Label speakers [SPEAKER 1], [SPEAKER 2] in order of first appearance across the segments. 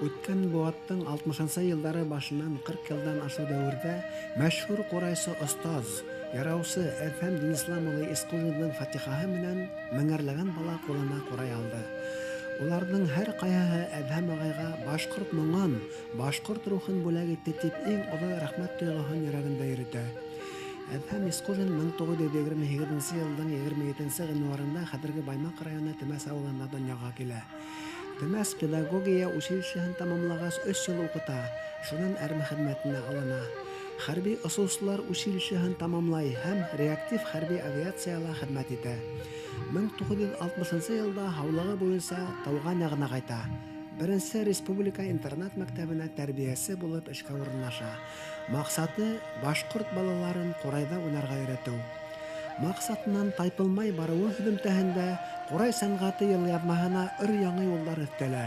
[SPEAKER 1] Үткән быуаттың 60-нсы йылдары башынан 40 йылдан ашыу дәүерҙә мәшһүр ҡурайсы остаз, яраусы Әҙһәм Динислам улы Исҡужиндың фатихаһы менән меңәрләгән бала ҡулына ҡурай алды. Уларҙың һәр ҡайһыһы Әҙһәм ағайға башҡорт моңон, башҡорт рухын бүләк итте тип иң оло рәхмәт тойғоһон йөрәгендә йөрөтә. Әҙһәм Исҡужин 1928 йылдың 27 ғинуарында хәҙерге Баймаҡ районы Темәс ауылында донъяға килә. Темәс педагогия училищеһын тамамлағас 3 йыл уҡыта, шунан армия хеҙмәтенә алына. Хәрби осоусылар училищеһын тамамлай һәм реактив хәрби авиацияла хеҙмәт итә. 1960 йылда һаулығы буйынса тыуған яғына ҡайта. Беренсе республика интернат мәктәбенә тәрбиәсе булып эшкә урынлаша. Маҡсаты башҡорт балаларын ҡурайҙа уйнарға өйрәтеү. Маҡсатынан тайпылмай барыуы һөҙөмтәһендә ҡурай сәнғәте йылъяҙмаһына өр-яңы юлдар өҫтәлә.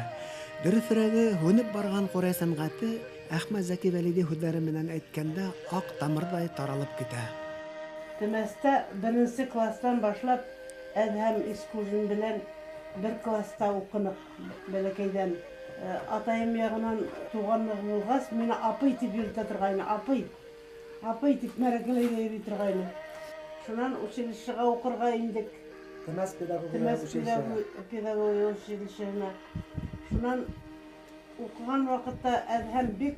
[SPEAKER 1] Дөрөҫөрәге, һүнеп барған ҡурай сәнғәте Әхмәт Зәки Вәлиди һүҙҙәре менән әйткәндә аҡ тамырҙай таралып китә.
[SPEAKER 2] Темәстә беренсе класстан башлап Әҙһәм Исҡужин белән бер класста уҡыныҡ бәләкәйҙән. Атайым яғынан туғанлығы булғас, мине апый тип йөрөтә торғайны, апый. Апый тип мәрәкәләй йөрөй торғайны. Шунан училищеға уҡырға индек.
[SPEAKER 1] Темәс педагогия
[SPEAKER 2] Темәс педагогия училищеһына. Шунан уҡыған ваҡытта Әҙһәм бик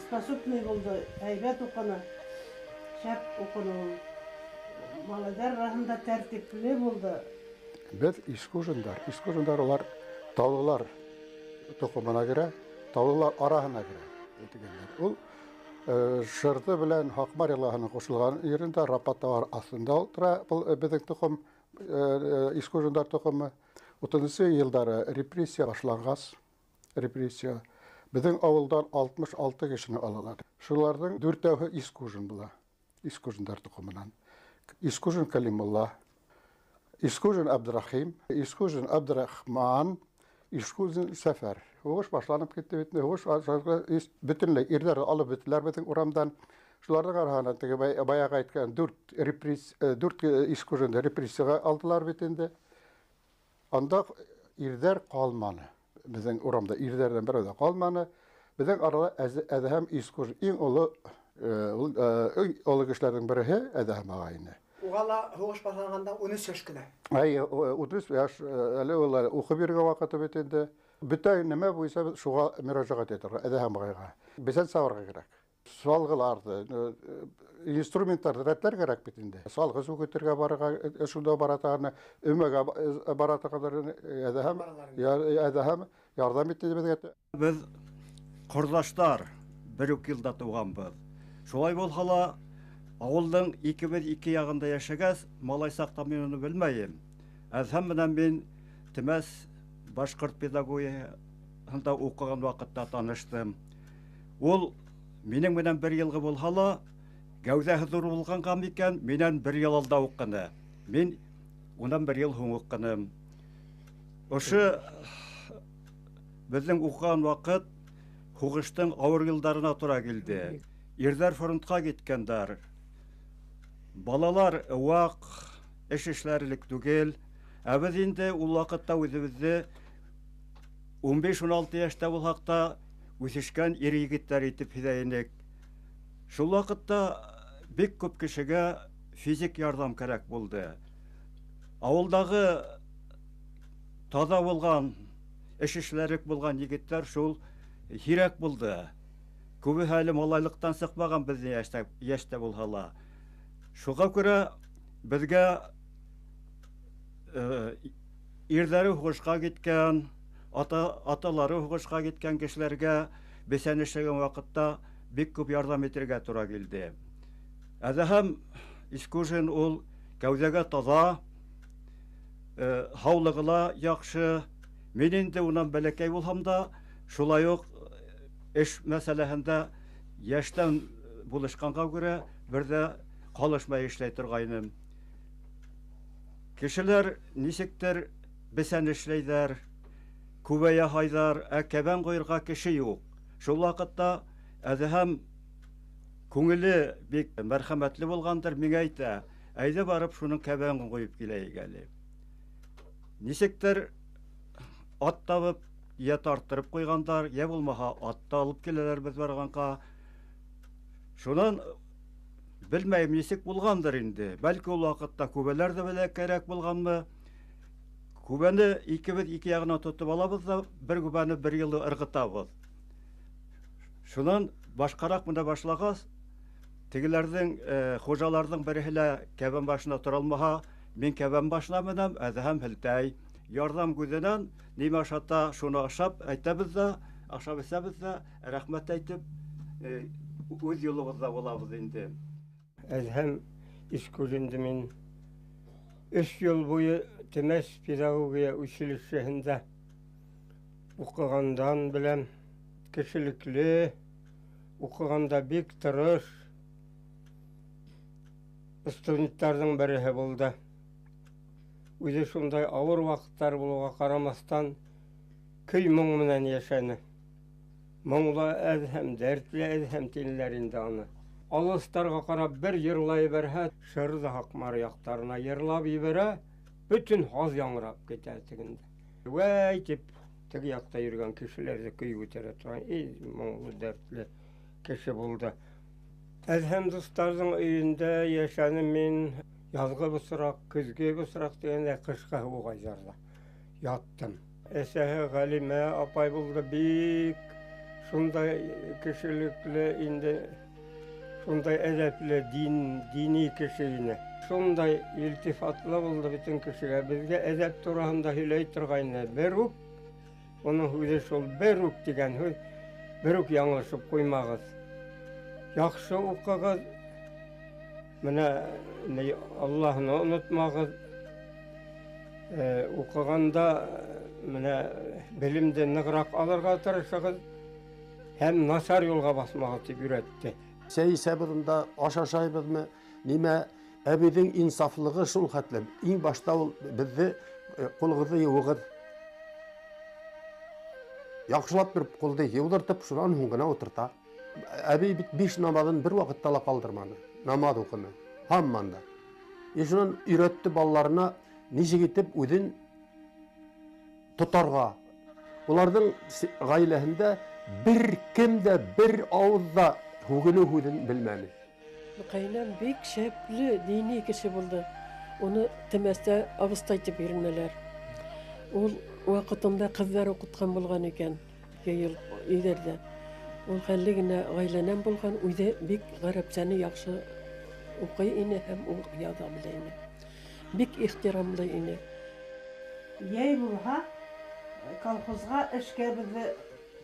[SPEAKER 2] способный булды, һәйбәт уҡыны, шәп уҡыны ул. Малайҙар араһында тәртипле булды.
[SPEAKER 3] Беҙ Исҡужиндар, Исҡужиндар улар таулылар тоҡомона керә, таулылар араһына керә тигәндәр. Ул Шырҙы белән Һаҡмар йылғаһының ҡушылған ерендә Рапат тауар аҫтында ултыра был беҙҙең тоҡом, Исҡужиндар тоҡомо. 30-нсы йылдары репрессия башланғас, репрессия беҙҙең ауылдан 66 кешене алалар. Шуларҙың 4-әүһе Исҡужин була, Исҡужиндар тоҡомонан. Исҡужин Калимулла, Исҡужин Абдрахим, Исҡужин Абдрахман, Исҡужин Сәфәр. Һуғыш башланып китте бит инде. Һуғыш бөтөнләй ирҙәр алып бөттөләр беҙҙең урамдан. Шуларҙың араһынан теге баяғы әйткән 4 Исҡужинды репрессияға алдылар бит инде. Анда ирҙәр ҡалманы. Беҙҙең урамда ирҙәрҙән берәү ҙә ҡалманы. Беҙҙең арала Әҙһәм Исҡужин иң оло кешеләрҙең береһе Әҙһәм ағай ине.
[SPEAKER 1] Уға ла һуғыш башланғанда 13 йәш кенә.
[SPEAKER 3] Әйе, 13 йәш, әле ул әле уҡып йөрөгән ваҡыты бит инде. Бөтә нәмә буйынса беҙ шуға мөрәжәғәт итергә, Әҙһәм ағайға. Бесән сабырға кәрәк. Салғыларҙы, инструменттарҙы рәтләр кәрәк бит инде. Салғы сүкетергә барырға, шунда бара торғаны, өмәгә бара торғандар, Әҙһәм ярҙам итте беҙгә.
[SPEAKER 4] Беҙ ҡорҙаштар, бер үк йылда тыуғанбыҙ. Шулай булһа ла, ауылдың икебеҙ ике яғында йәшәгәс, малай саҡта мин уны белмәйем. Әҙһәм менән мин Темәс башҡорт педагогияһында уҡыған ваҡытта таныштым. Ул минең менән бер йылғы булһа ла, гәүҙәһе ҙур булғанға микән, минән бер йыл алда уҡыны. Мин унан бер йыл һуң уҡыным. Ошо беҙҙең уҡыған ваҡыт һуғыштың ауыр йылдарына тура килде. Ирҙәр фронтҡа киткәндәр. Балалар ваҡ, эш эшләрлек түгел. Ә беҙ инде ул ваҡытта үҙебеҙҙе ун биш-ун алты йәштә булһаҡ та үҫешкән ир егеттәр итеп һиҙә инек. Шул ваҡытта бик күп кешегә физик ярҙам кәрәк булды. Ауылдағы таҙа булған, эш эшләрлек булған егеттәр шул һирәк булды. Күбеһе әле малайлыҡтан сыҡмаған беҙҙең йәштә булһа ла. Шуға күрә беҙгә ирҙәре һуғышҡа киткән, аталары һуғышҡа киткән кешеләргә бесән эшләгән ваҡытта бик күп ярҙам итергә тура килде. Әҙһәм Исҡужин ул кәүҙәгә таҙа, һаулығы ла яҡшы. Мин инде унан бәләкәй булһам да, шулай уҡ эш мәсьәләһендә йәштән булышҡанға күрә бер ҙә ҡалышмай эшләй торғайным. Кешеләр нисектер бесән эшләйҙәр, күбәйә һайҙар, ә кәбән ҡуйырға кеше юҡ. Шул ваҡытта Әҙһәм күңеле бик мәрхәмәтле булғандыр, миңә әйтә, әйҙә барып шуның кәбәнен ҡуйып киләйек әле. Нисектер ат табып, Йә тарттырып ҡуйғандар, йә булмаһа атта алып киләләр беҙ барғанға. Шунан белмәйем нисек булғандыр инде. Бәлки ул ваҡытта күбәләр ҙә бәләкәйерәк булғанмы? Күбәне икебеҙ ике яғынан тотоп алабыҙ ҙа бер күбәне бер йылы ырғытабыҙ. Шунан башҡараҡ менә башлағас, тегеләрҙең, хужаларҙың береһе лә кәбән башына тора алмаһа, мин кәбән башына менәм, Әҙһәм һелтәй. Ярҙам күҙенән нимә ашата, шуны ашап әйтәбеҙ ҙә, ашап эсәбеҙ ҙә, рәхмәт әйтеп, үҙ юлыбыҙҙа булабыҙ инде.
[SPEAKER 5] Әҙһәм Искужинды мин 3 йыл буйы Темәс педагогия училищеһында уҡығандан беләм. Кешелекле, уҡығанда бик тырыш студенттарҙың береһе булды. Үҙе шундай ауыр ваҡыттар булыуға ҡарамаҫтан көй моң менән йәшәне. Моңло Әҙһәм, дәртле Әҙһәм тинеләр инде аны. Алыстарға ҡарап бер йырлай ебәрһә, Шырҙы Һаҡмар яҡтарына йырлап ебәрә, бөтөн һаҙ яңғырап китә тегендә. Вәй тип теге яҡта йөрөгән кешеләрҙе көй күтәрә торған моңло, дәртле кеше булды. Әҙһәм дуҫтарҙың өйөндә йәшәнем мин. Яҙғы бысраҡ, көҙгө бысраҡ тигәндә ҡышҡы һыуыҡ айҙарҙа яттым. Әсәһе Ғәлимә апай булды, бик шундай кешелекле инде, шундай әҙәпле, дини кеше ине. Шундай илтифатлы булды бөтөн кешегә. Беҙгә әҙәп тураһында һөйләй торғайны. Бер үк, уның һүҙе шул, бер үк тигән һүҙ, бер үк яңылышып ҡуймағыҙ. Яҡшы уҡығыҙ, менә Аллаһны онотмағыҙ. Уҡығанда менә белемде нығыраҡ алырға тырышығыҙ һәм насар юлға баҫмағыҙ тип өйрәтте.
[SPEAKER 6] Сәй эсәбеҙ унда, аш ашайбыҙмы, нимә, әбейҙең инсафлығы шул хәтлем. Иң башта ул беҙҙе ҡулығыҙҙы йыуығыҙ. Яҡшылап бер ҡулды йыуҙыртып, шунан һуң ғына ултырта. Әбей бит 5 намаҙын бер ваҡытта ла ҡалдырманы. Намаҙ уҡыны. Һаман да. Шунан өйрәтте балаларына нисек итеп үҙен тотарға. Уларҙың ғаиләһендә бер кем дә бер ауыҙ ҙа һүгенеү һүҙен белмәне.
[SPEAKER 7] Ҡәйнәм бик шәпле дини кеше булды. Уны Темәстә абыстай тип йөрөнәләр. Ул ваҡытында ҡыҙҙар уҡытҡан булған икән, йыйылып өйҙәрҙә. Ул хәлле генә ғаиләнән булған, үҙе бик ғәрәпсәне яҡшы уҡый ине һәм ул яҙа белә ине. Бик ихтирамлы ине.
[SPEAKER 2] Йәй булһа, колхозға эшкә беҙҙе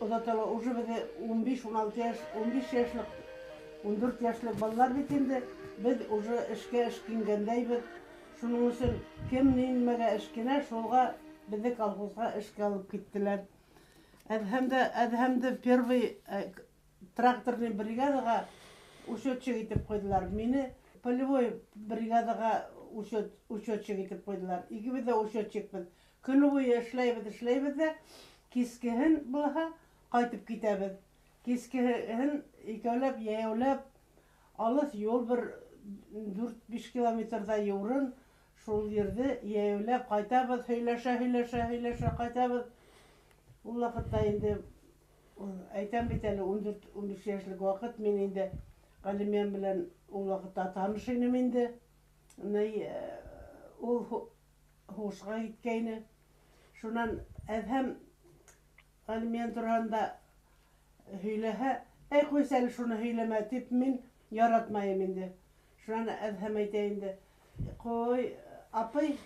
[SPEAKER 2] оҙаталар. Уже беҙҙе 15-16 йәш, 15 йәшлек, 14 йәшлек балалар бит инде. Беҙ уже эшкә эшкингәндәйбеҙ. Шуның өсөн кем нимәгә эшкинә, шулға беҙҙе колхозға эшкә алып киттеләр. Әҙһәмде первый тракторный бригадаға учетчик итеп ҡуйҙылар. Мине полевой бригадаға учетчик итеп ҡуйҙылар. Икебеҙ ҙә учетчикбеҙ. Көнө буйы эшләйбеҙ, эшләйбеҙ ҙә, кискеһен булһа ҡайтып китәбеҙ. Кискеһен икәүләп, йәйәүләп, алыҫ юл бер 4-5 километрҙа юрын, шул ерҙе йәйәүләп ҡайтабыҙ, һөйләшә, һөйләшә, һөйләшә ҡайтабыҙ. Ул ваҡытта инде, әйтәм бит әле, 14-15 йәшлек ваҡыт, мин инде Ғәлимйән белән ул ваҡытта таныш инем инде. Ул һуғышҡа киткәйне. Шунан Әҙһәм Ғәлимйән тураһында һөйләһә, әй ҡуйсы әле шуны һөйләмә тип мин яратмайым инде. Шунан Әҙһәм әйтә инде, ҡуй, апай,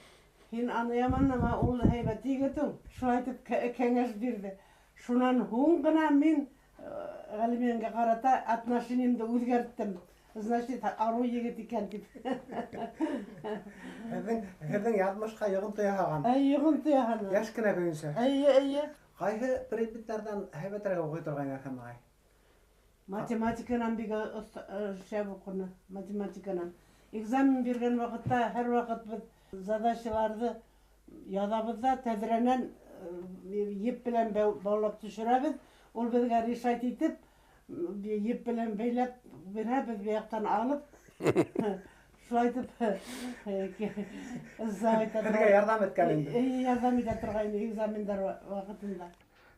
[SPEAKER 2] һин аны яманлама, ул һәйбәт егет ул. Шулай итеп кәңәш бирҙе. Шунан һуң ғына мин Ғәлимйәнгә ҡарата отношениемде үҙгәрттем. Значит, арыу егет икән тип.
[SPEAKER 1] Һеҙҙең яҙмышҡа йоғонто яһаған.
[SPEAKER 2] Әй, йоғонто яһаны.
[SPEAKER 1] Йәш кенә көйөнсә.
[SPEAKER 2] Әйе, әйе.
[SPEAKER 1] Ҡайһы предметтарҙан һәйбәтерәк уҡый торған Әҙһәм ағай?
[SPEAKER 2] Математиканан бик шәп уҡыны, математиканан. Экзамен биргән ваҡытта һәр ваҡыт беҙ задачаларҙы яҙабыҙ ҙа тәҙрәнән еп белән баулап төшөрәбеҙ. Ул беҙгә решать итеп, еп белән бәйләп бирә, беҙ быяҡтан алып, шулай итеп,
[SPEAKER 1] Һеҙгә ярҙам иткән инде.
[SPEAKER 2] Эйе, ярҙам итә торғайны экзамендар ваҡытында.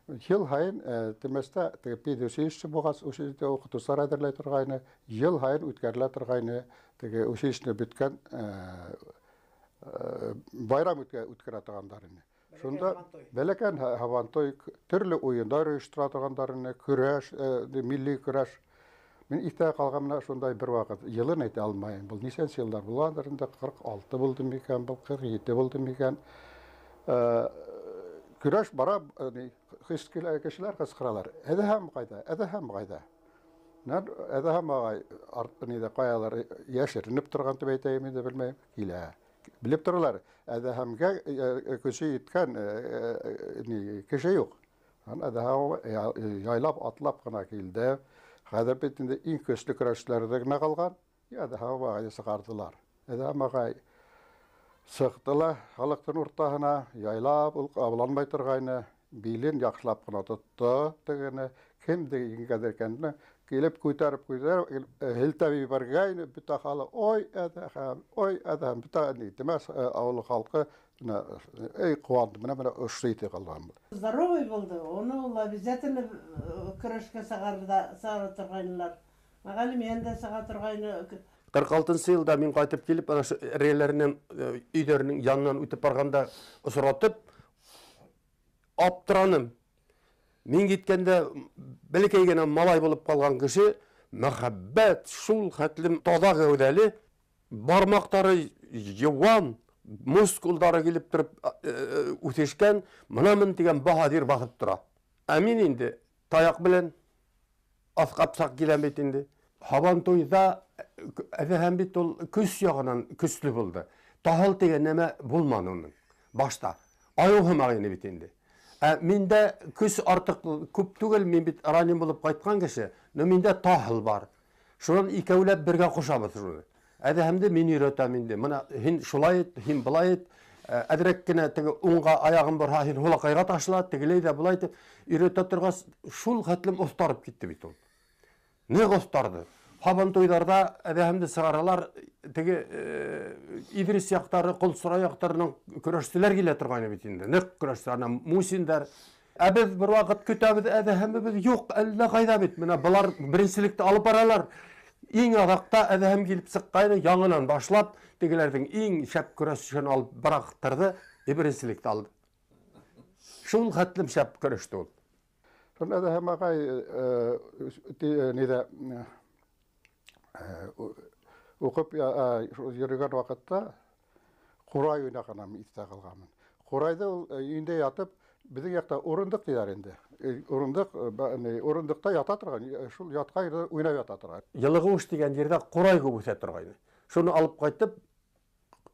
[SPEAKER 3] Йыл һайын Темәстә теге педучилище булғас, училище уҡытыусылар әҙерләй торғайны, йыл һайын үткәрелә торғайны, теге училищены бөткән байрам үткәрә торғандар ине. Шунда бәләкән һабантуй, төрлө уйындар ойоштора торғандар ине, көрәш, милли көрәш. Мин иҫтә ҡалған менә шундай бер ваҡыт, йылын әйтә алмайым. Был нисәнсе йылдар булғандыр инде, 46 булды микән, был 47 булды микән. Көрәш бара, кешеләр ҡысҡыралар. Әҙһәм ҡайҙа, Әҙһәм ҡайҙа? Әҙһәм ағай ниҙә ҡаялар йәшеренеп торған тип әйтәйем инде, белмәйем, килә. Белеп торалар, Әҙһәмгә көсө еткән кеше юҡ. Әҙһәм яйлап атлап ҡына килде. Хәҙер бит инде иң көслө көрәшселәрҙе генә ҡалған. Әҙһәм ағайҙы сығарҙылар. Әҙһәм ағай сыҡты ла халыҡтың уртаһына, яйлап ул ҡабыланмай торғайны, билен яҡшылап ҡына тотто тегене, кемде еңгән икәнен килеп күтәреп һелтәп ебәргәйне, бөтә халыҡ ой Әҙһәм, ой Әҙһәм, бөтә Темәс ауылы халҡы эй ҡыуанды, менә ошо итә ҡалған.
[SPEAKER 2] Здоровый булды, уны ул обязательно көрәшкә сығара торғайнылар. Мәғәлим дә сыға торғайны.
[SPEAKER 6] 46 йылда мин ҡайтып килеп, ана ошо эргәләренән, өйҙәренең янынан үтеп барғанда осратып аптыраным. Мин киткәндә бәләкәй генә малай булып ҡалған кеше, мәхәббәт шул хәтлем таҙа кәүҙәле, бармаҡтары йыуан, мускулдары килеп тороп үҫешкән, мына тигән баһадир баҫып тора. Ә мин инде таяҡ белән аҫҡапсаҡ киләм бит инде. Һабантуйҙа Әҙһәм бит ул көс яғынан көслө булды. Таһыл тигән нәмә булманы уның башта. Айыу һымаҡ ине бит инде. Ә миндә көс артыҡ күп түгел, мин бит ранен булып ҡайтҡан кеше, но миндә таһыл бар. Шунан икәүләп бергә ҡушабыҙ шуны. Әҙһәмде мин өйрәтәм инде. Мына һин шулай ит, һин былай ит. Әҙерәк кенә теге уңға аяғын борһа, һин һулаҡайға ташла, тегеләй ҙә былай итеп өйрәтә торғас, шул хәтлем оҫтарып китте бит ул. Ныҡ оҫтарҙы. Һабантуйҙарда Әҙһәмде сығаралар, теге Иҙрис яҡтары, Ҡолсора яҡтарының көрәшселәр килә торғайны бит инде. Ныҡ көрәшселәр, ана Мусиндар. Ә беҙ бер ваҡыт көтәбеҙ, Әҙһәмебеҙ юҡ, әллә ҡайҙа бит. Мына былар беренселекте алып баралар. Иң аҙаҡта Әҙһәм килеп сыҡҡайны, яңынан башлап, тегеләрҙең иң шәп көрәшсеһен алып быраҡтырҙы, беренселекте алды. Шул хәтлем шәп көрәште ул.
[SPEAKER 3] Шул Әҙһәм ағай ниҙә уҡып йөрөгән ваҡытта ҡурай уйнағанын иҫтә ҡалғанмын. Ҡурайҙы ул өйөндә ятып, беҙҙең яҡта урындыҡ тиҙәр инде. Урындыҡ, урындыҡта ята торған, шул ятҡан ерҙә уйнап ята торған.
[SPEAKER 6] Йылығыуыш тигән ерҙә ҡурай күп үҫә торғайны. Шуны алып ҡайтып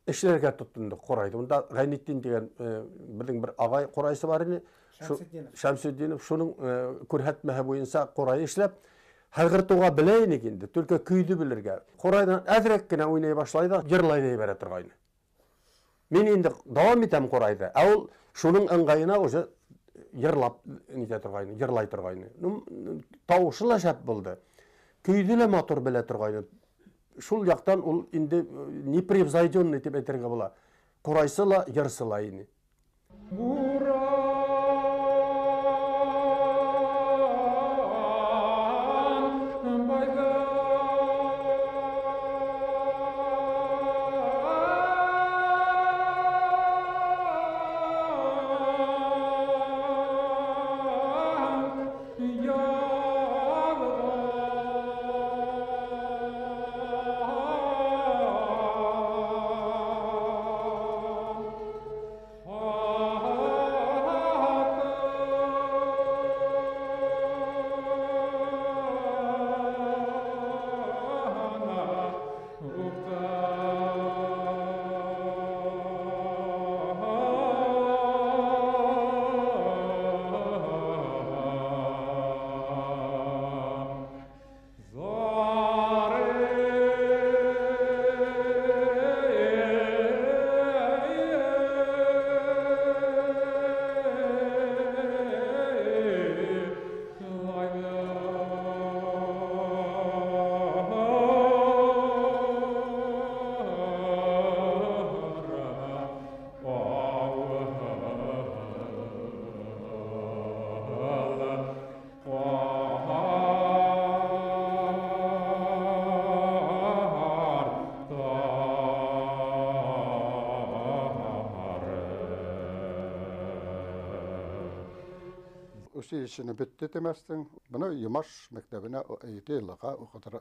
[SPEAKER 6] эшләргә тотондоҡ ҡурайҙы. Унда Ғәйнетдин тигән беҙҙең бер ағай ҡурайсы бар ине. Шәмсетдинов шуның күрһәтмәһе буйынса ҡурай эшләп, һайғыртыуға белә инек инде, только көйҙө белергә. Ҡурайҙан әҙерәк кенә уйнай башлай ҙа, йырлай ҙа ебәрә торғайны. Мин инде дауам итәм ҡурайҙы, ә ул шуның ыңғайына уже йырлап нитә торғайны, йырлай торғайны. Тауышы ла шәп булды. Көйҙө лә матур белә торғайны. Шул яҡтан ул инде непревзойденный тип әйтергә була. Ҡурайсы ла, йырсы ла ине.
[SPEAKER 3] Училищены бөттө Темәстең. Быны Йомаш мәктәбенә 7 йыллыҡҡа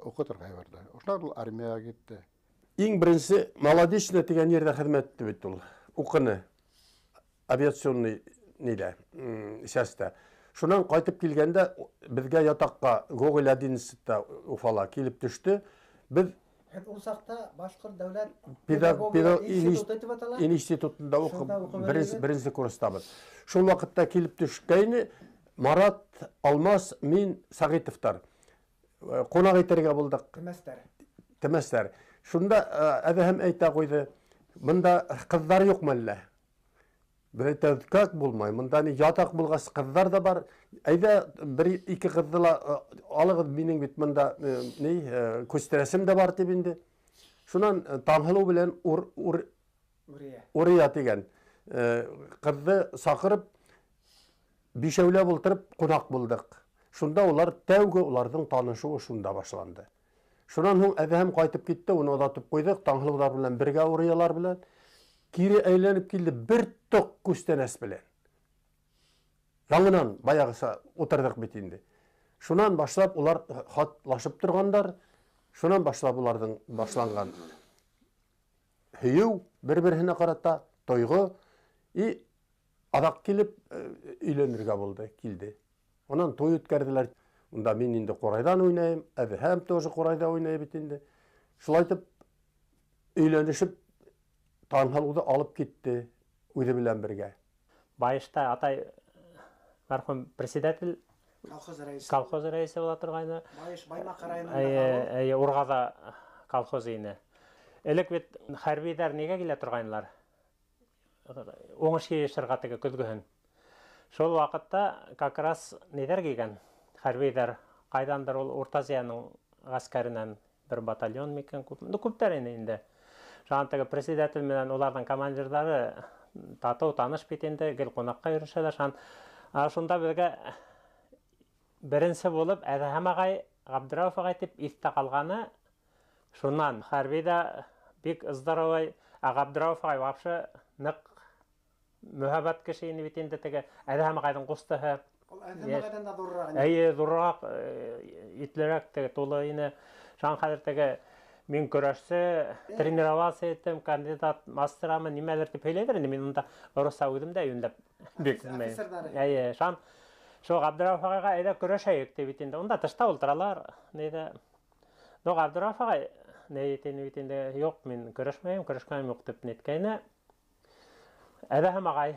[SPEAKER 3] уҡытырға ебәрҙе. Шунан ул армияға китте.
[SPEAKER 6] Иң беренсе Молодечно тигән ерҙә хеҙмәт итте бит ул. Уҡыны. Авиационный нилә, частьта. Шунан ҡайтып килгәндә беҙгә ятаҡҡа Гоголь 11-тә Уфала килеп төштө. Беҙ
[SPEAKER 1] ул саҡта Башҡорт дәүләт педагогия институты тип атала.
[SPEAKER 6] Институтында уҡып беренсе курстабыҙ. Шул ваҡытта килеп төшкәйне Марат, Алмаз, мин, Сәғитовтар ҡунаҡ итергә булдыҡ.
[SPEAKER 1] Темәстәр.
[SPEAKER 6] Темәстәр. Шунда Әҙһәм әйтә ҡуйҙы: "Бында ҡыҙҙар юҡмы әллә?" Беҙ әйтәбеҙ, как булмай, бында ни ятаҡ булғас ҡыҙҙар ҙа бар. Әйҙә бер-ике ҡыҙҙы ла алығыҙ, минең бит бында ни күстерәсем дә бар тип инде. Шунан Таңһылыу белән Урия тигән ҡыҙҙы саҡырып, бишәүләп ултырып ҡунаҡ булдыҡ. Шунда улар тәүге уларҙың танышыуы шунда башланды. Шунан һуң Әҙһәм ҡайтып китте, уны оҙатып ҡуйҙыҡ, Таңһылыуҙар белән бергә, Уриялар белән. Кире әйләнеп килде бер тоҡ күстәнәс белән. Яңынан баяғыса ултырҙыҡ бит инде. Шунан башлап улар хатлашып торғандар. Шунан башлап уларҙың башланған һөйөү бер-береһенә ҡарата тойғо и аҙаҡ килеп өйләнергә булды, килде. Унан туй үткәрҙеләр. Унда мин инде ҡурайҙан уйнайым, Әҙһәм тоже ҡурайҙа уйнай бит инде. Шулай итеп өйләнешеп Таңһылыуҙы алып китте үҙе белән бергә.
[SPEAKER 8] Байышта атай мәрхүм председатель
[SPEAKER 1] колхоз рәйесе.
[SPEAKER 8] Колхоз рәйесе була торғайны.
[SPEAKER 1] Байыш Баймаҡ районында.
[SPEAKER 8] Әйе, Урғаҙа колхозы ине. Элек бит хәрбиҙәр нигә килә торғайнылар? Уңыш йыйышырға теге көҙгөһөн. Шул ваҡытта как раз ниҙәр килгән? Хәрбиҙәр ҡайҙандыр ул Урта Азияның ғәскәренән бер батальон микән, күп, ну күптәр ине инде. Шунан теге председатель менән уларҙың командирҙары татыу таныш бит инде, гел ҡунаҡҡа йөрөшәләр. Шунан шунда беҙгә беренсе булып Әҙһәм ағай, Ғабдрауф ағай тип иҫтә ҡалғаны. Шунан хәрбиҙә бик здоровый, ә Ғабдрауф ағай вообще ныҡ мөһабәт кеше ине бит инде, теге Әҙһәм ағайҙың ҡустыһы.
[SPEAKER 1] Ул Әҙһәм ағайҙан да ҙурыраҡ ине.
[SPEAKER 8] Эйе, ҙурыраҡ, итлерәк, теге тулы ине. Шунан хәҙер теге мин көрәшсе, тренироваться иттем, кандидат мастерамы, нимәлер тип һөйләйҙер инде, мин унда русса үҙем дә йүнләп бик белмәйем. Эйе, шунан шул Ғабдрауф ағайға әйҙә көрәшәйек тип бит инде. Унда тышта ултыралар, нейҙә. Но Ғабдрауф ағай ни тине бит инде, юҡ, мин көрәшмәйем, көрәшкәнем юҡ тип ниткәйне. Әҙһәм ағай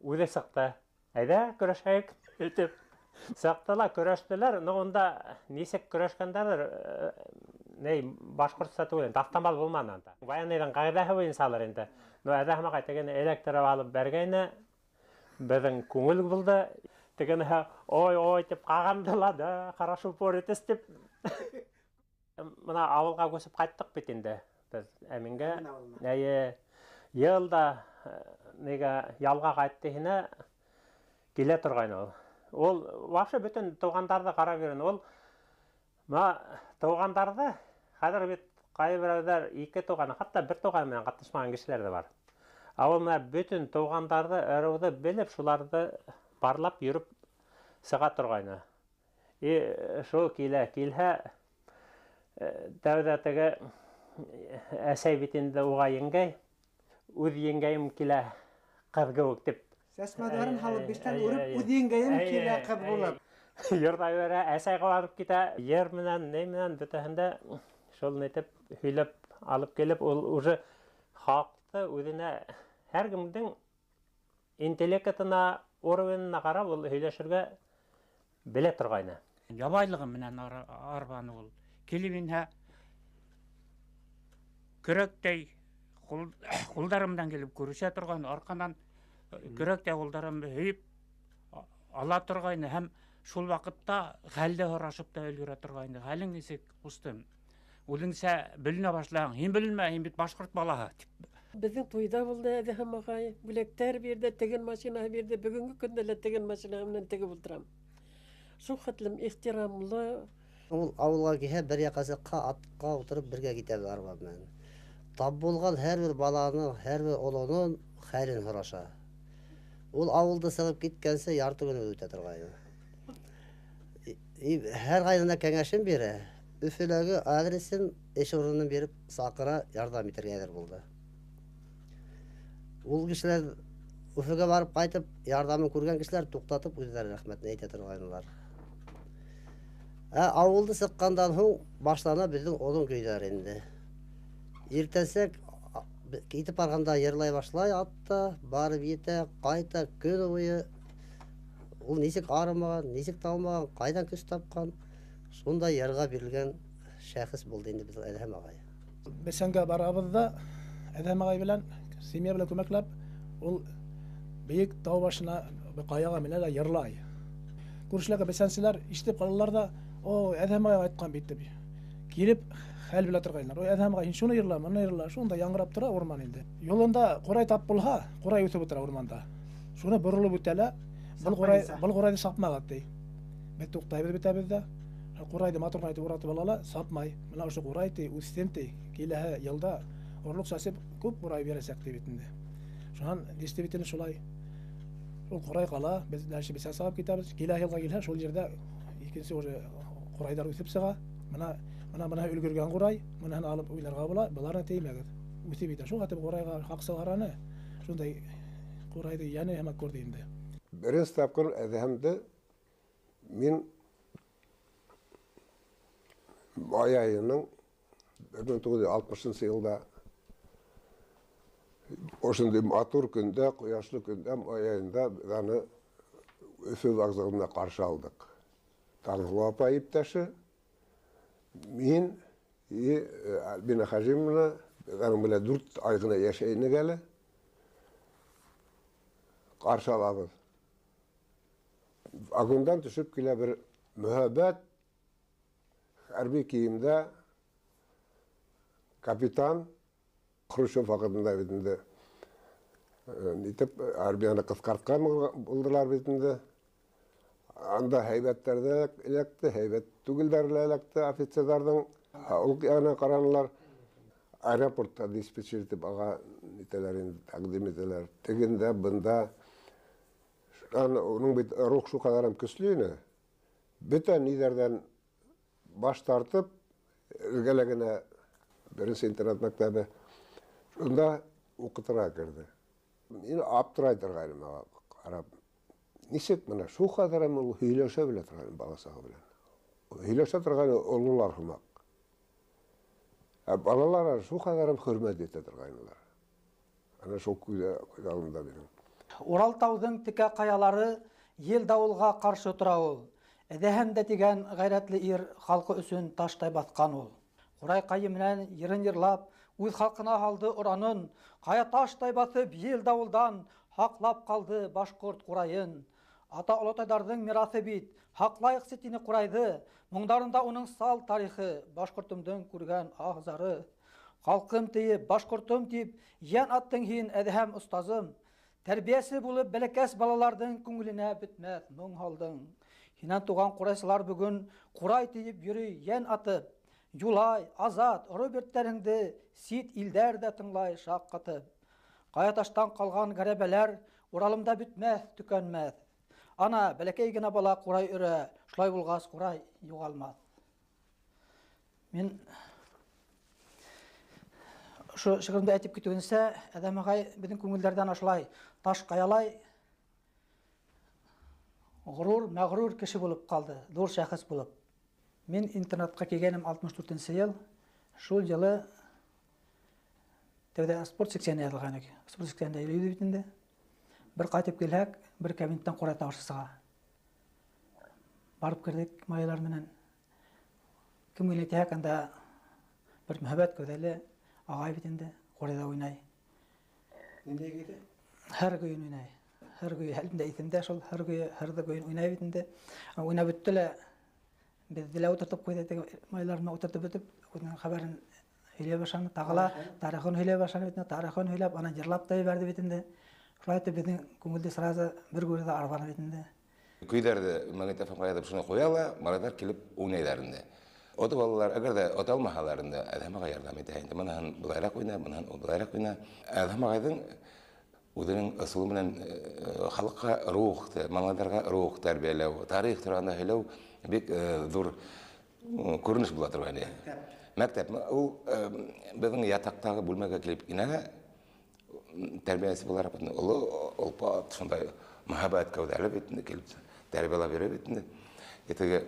[SPEAKER 8] үҙе сыҡты. Әйҙә көрәшәйек тип сыҡты ла көрәштеләр. Но унда нисек көрәшкәндәрҙер, ней башҡортса түгел, таҫтамал булманы унда. Военныйҙың ҡағиҙәһе буйынсалыр инде. Но Әҙһәм ағай тегене эләктереп алып бәргәйне, беҙҙең күңел булды. Тегенеһе ой ой тип ҡағанды ла, да, хорошо упоритесь тип. Мына ауылға күсеп ҡайттыҡ бит инде беҙ Әмингә. Эйе, йыл да нигә ялға ҡайтты һине килә торғайны ул. Ул вообще бөтөн туғандарҙы ҡарап йөрөнө. Ул мына туғандарҙы хәҙер бит ҡайһы берәүҙәр ике туғаны, хатта бер туған менән ҡатнашмаған кешеләр ҙә бар. Ә ул мына бөтөн туғандарҙы, ырыуҙы белеп, шуларҙы барлап йөрөп сыға торғайны. И шул килә, килһә, тәүҙә теге әсәй бит инде уға еңгәй, үҙ еңгәйем килә ҡыҙ кеүек тип.
[SPEAKER 1] Сәсмәдәрен һалып биштән үреп, үҙ еңгәйем килә ҡыҙ булып.
[SPEAKER 8] Йорта бирә, әсәй ҡыуанып китә, ер менән, ни менән бөтәһендә шул нитеп һөйләп алып килеп, ул уже хаҡты үҙенә һәр кемдең интеллектына, уровенына ҡарап ул һөйләшергә белә торғайны.
[SPEAKER 9] Ябайлығы менән арбаны ул. Килеп инһә, көрәктәй ҡулдары менән килеп күрешә торған, арҡанан көрәктәй ҡулдарын һөйөп ала торғайны һәм шул ваҡытта хәлде һорашып та өлгөрә торғайны. Хәлең нисек, ҡустым? Үҙеңсә беленә башлаһаң, һин беленмә, һин бит башҡорт балаһы тип.
[SPEAKER 7] Беҙҙең туйҙа булды Әҙһәм ағай, бүләктәр бирҙе, теген машинаһы бирҙе. Бөгөнгө көндә лә теген машинаһы менән тегеп ултырам. Шул хәтлем ихтирамлы.
[SPEAKER 10] Ул ауылға килһә, бер яҡасыҡҡа атҡа ултырып бергә китәбеҙ арба менән. Тап булған һәр бер баланың, һәр бер олоноң хәлен һораша. Ул ауылды сығып киткәнсе ярты көн үтә торғайны. Һәр ҡайҙана кәңәшен бирә, Өфөләге адресын, эш урынын биреп саҡыра, ярҙам итергә әҙер булды. Ул кешеләр Өфөгә барып ҡайтып, ярҙамын күргән кешеләр туҡтатып үҙҙәре рәхмәтен әйтә торғайнылар. Ә ауылды сыҡҡандан һуң башлана беҙҙең оҙон көйҙәр инде. Иртәнсәк китеп барғанда йырлай башлай атта, барып етә, ҡайта, көн буйы. Ул нисек арымаған, нисек талмаған, ҡайҙан көс тапҡан, шундай йырға бирелгән шәхес булды инде беҙҙең Әҙһәм ағай.
[SPEAKER 11] Бесәнгә барабыҙ ҙа Әҙһәм ағай белән, семья белән күмәкләп, ул бейек тау башына ҡаяға менә лә йырлай. Күршеләге бесәнселәр ишетеп ҡалалар ҙа, о, Әҙһәм ағай ҡайтҡан бит тип. Килеп хәл белә торғайнылар. Ой, Әҙһәм ағай, һин шуны йырла, моны йырла, шунда яңғырап тора урман инде. Юлында ҡурай тап булһа, ҡурай үҫеп ултыра урманда. Шуны боролоп үтә лә, был ҡурай, был ҡурайҙы сапмағыҙ ти. Беҙ туҡтайбыҙ бөтәбеҙ ҙә. Ҡурайҙы матур ғына итеп уратып ала ла, сапмай. Бына ошо ҡурай ти, үҫһен ти. Киләһе йылда орлоҡ сәсеп күп ҡурай бирәсәк ти бит инде. Шунан действительно шулай. Ул ҡурай ҡала, беҙ дальше бесән сабып китәбеҙ. Киләһе йылға килһә, шул ерҙә икенсе уже ҡурайҙар үҫеп сыға. Бына бына өлгөргән ҡурай, быныһын алып уйларға була, быларына теймәгеҙ. Үҫеп китә. Шул хәтлем ҡурайға хаҡсы ҡараны. Шундай ҡурайҙы йәне һымаҡ күрҙе инде.
[SPEAKER 12] Беренсе тапҡыр Әҙһәмде мин май айының 1960 йылда ошондай матур көндә, ҡояшлы көндә, май айында беҙ аны Өфө вокзалында ҡаршы алдыҡ. Таңһылыу апай иптәше, мин и Альбина Хажимовна, беҙ аның менән 4 ай ғына йәшәй инек әле, ҡаршы алабыҙ. Вагондан төшөп килә бер мөһабәт хәрби кейемдә капитан Хрущев ваҡытында бит инде, итеп армияны ҡыҫҡартҡан булдылар бит инде. Анда һәйбәттәр ҙә эләкте, һәйбәт түгелдәр ҙә эләкте офицерҙарҙың. Ул яғына ҡаранылар. Аэропортта диспетчер итеп аға итәләр инде, тәҡдим итәләр. Тегендә, бында. Уның бит рух шул ҡәҙәрем көслө ине. Бөтә ниҙәрҙән баш тартып, эргәлә генә беренсе интернат мәктәбе, шунда уҡытырға керҙе. Мин аптырай торғайным ага ҡарап. Нисек бына шул ҡәҙәрем ул һөйләшә белә торған бала сағы белән. Һөйләшә торған ололар һымаҡ. Ә балалар шул ҡәҙәрем хөрмәт итә торғайнылар. Ана шул күҙ алдында минең.
[SPEAKER 13] Урал тауҙың текә ҡаялары ел дауылға ҡаршы тора ул. Әҙһәм дә тигән ғәйрәтле ир халҡы өсөн таштай баҫҡан ул. Ҡурай ҡайы менән йырын йырлап, үҙ халҡына һалды оранын, ҡая таштай баҫып ел дауылдан һаҡлап ҡалды башҡорт ҡурайын. Ата олатайҙарҙың мираҫы бит, һаҡлайыҡсы тине ҡурайҙы, моңдарында уның сал тарихы, башҡортомдоң күргән аһ-зары. Халҡым тиеп, башҡортом тип, йән аттың һин, Әҙһәм остазым. Тәрбиәсе булып бәләкәс балаларҙың күңеленә бөтмәҫ моң һалдың. Һинән туған ҡурайсылар бөгөн ҡурай тиеп йөрөй йән атып. Юлай, Азат, Роберттәреңде сит илдәр ҙә тыңлай шаҡ ҡатып. Ҡая таштан ҡалған ғәрәбәләр Уралымда бөтмәҫ, төкәнмәҫ. Ана, бәләкәй генә бала ҡурай өрә, шулай булғас ҡурай юғалмаҫ. Мин ошо шиғырымда әйтеп китеүенсә, Әҙһәм ағай беҙҙең күңелдәрҙән ошолай таш ҡаялай ғорур, мәғрур кеше булып ҡалды, ҙур шәхес булып. Мин интернатҡа килгәнем 64-нсе йыл. Шул йылы тәүҙә спорт секцияһына яҙылған инек. Спорт секцияһында йөрөйбөҙ бит инде. Бер ҡайтып килһәк, бер кабинеттан ҡурай тауышы сыға. Барып керҙек малайлар менән. Кем генә әйтһәк, анда бер мөһабәт кәүҙәле ағай бит инде, ҡурайҙа уйнай.
[SPEAKER 1] Ниндәй көйҙө?
[SPEAKER 13] Һәр көйөн уйнай. Һәр көйө, әле дә иҫемдә шул, һәр көйө, һәрҙе көйөн уйнай бит инде. Уйнап бөттө лә, беҙҙе лә ултыртып ҡуйҙы, теге малайлар менән ултыртып бөтөп, үҙенең хәбәрен һөйләй башланы, тағы ла тарихын һөйләй башланы бит инде, тарихын һөйләп, анан йырлап та ебәрҙе бит инде. Шулай итеп беҙҙең күңелде сразу бер күрҙе арбаны бит инде.
[SPEAKER 14] Көйҙәрҙе магнитофонға яҙып шуны ҡуя ла, малайҙар килеп уйнайҙар инде. Ота балалар, әгәр ҙә ота алмаһалар инде, Әҙһәм ағай ярҙам итә инде. Быныһын былайыраҡ уйна, быныһын былайыраҡ уйна. Әҙһәм ағайҙың үҙенең ысулы менән халыҡҡа рух, малайҙарға рух тәрбиәләү, тарих тураһында һөйләү Бик ҙур күренеш була торған ине. Мәктәп. Ул беҙҙең ятаҡтағы бүлмәгә килеп инә лә, тәрбиәсе булараҡ оло олпат шундай мөһабәт кәүҙәле бит инде килеп тәрбиәләп йөрөй бит инде. Теге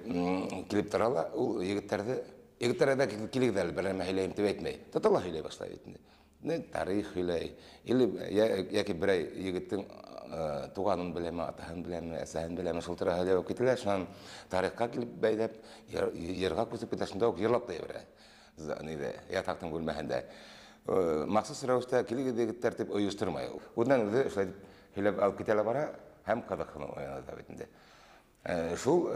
[SPEAKER 14] килеп тора ла ул егеттәрҙе, егеттәр ҙә килегеҙ әле, бер нәмә һөйләйем тип әйтмәй. Тота ла һөйләй башлай бит инде. Не тарих һөйләй, или йәки берәй егеттең туғанын беләме, атаһын беләме, әсәһен беләме, шул тураһында һөйләп китәләр. Шунан тарихҡа килеп бәйләп, йырға күсеп китә, шунда уҡ йырлап та ебәрә. Ниҙә, ятаҡтың бүлмәһендә. Махсус рәүештә килегеҙ егеттәр тип ойоштормай ул. Үҙенән үҙе шулай итеп һөйләп алып китә лә бара, һәм ҡыҙыҡһыныу уяна да бит инде. Шул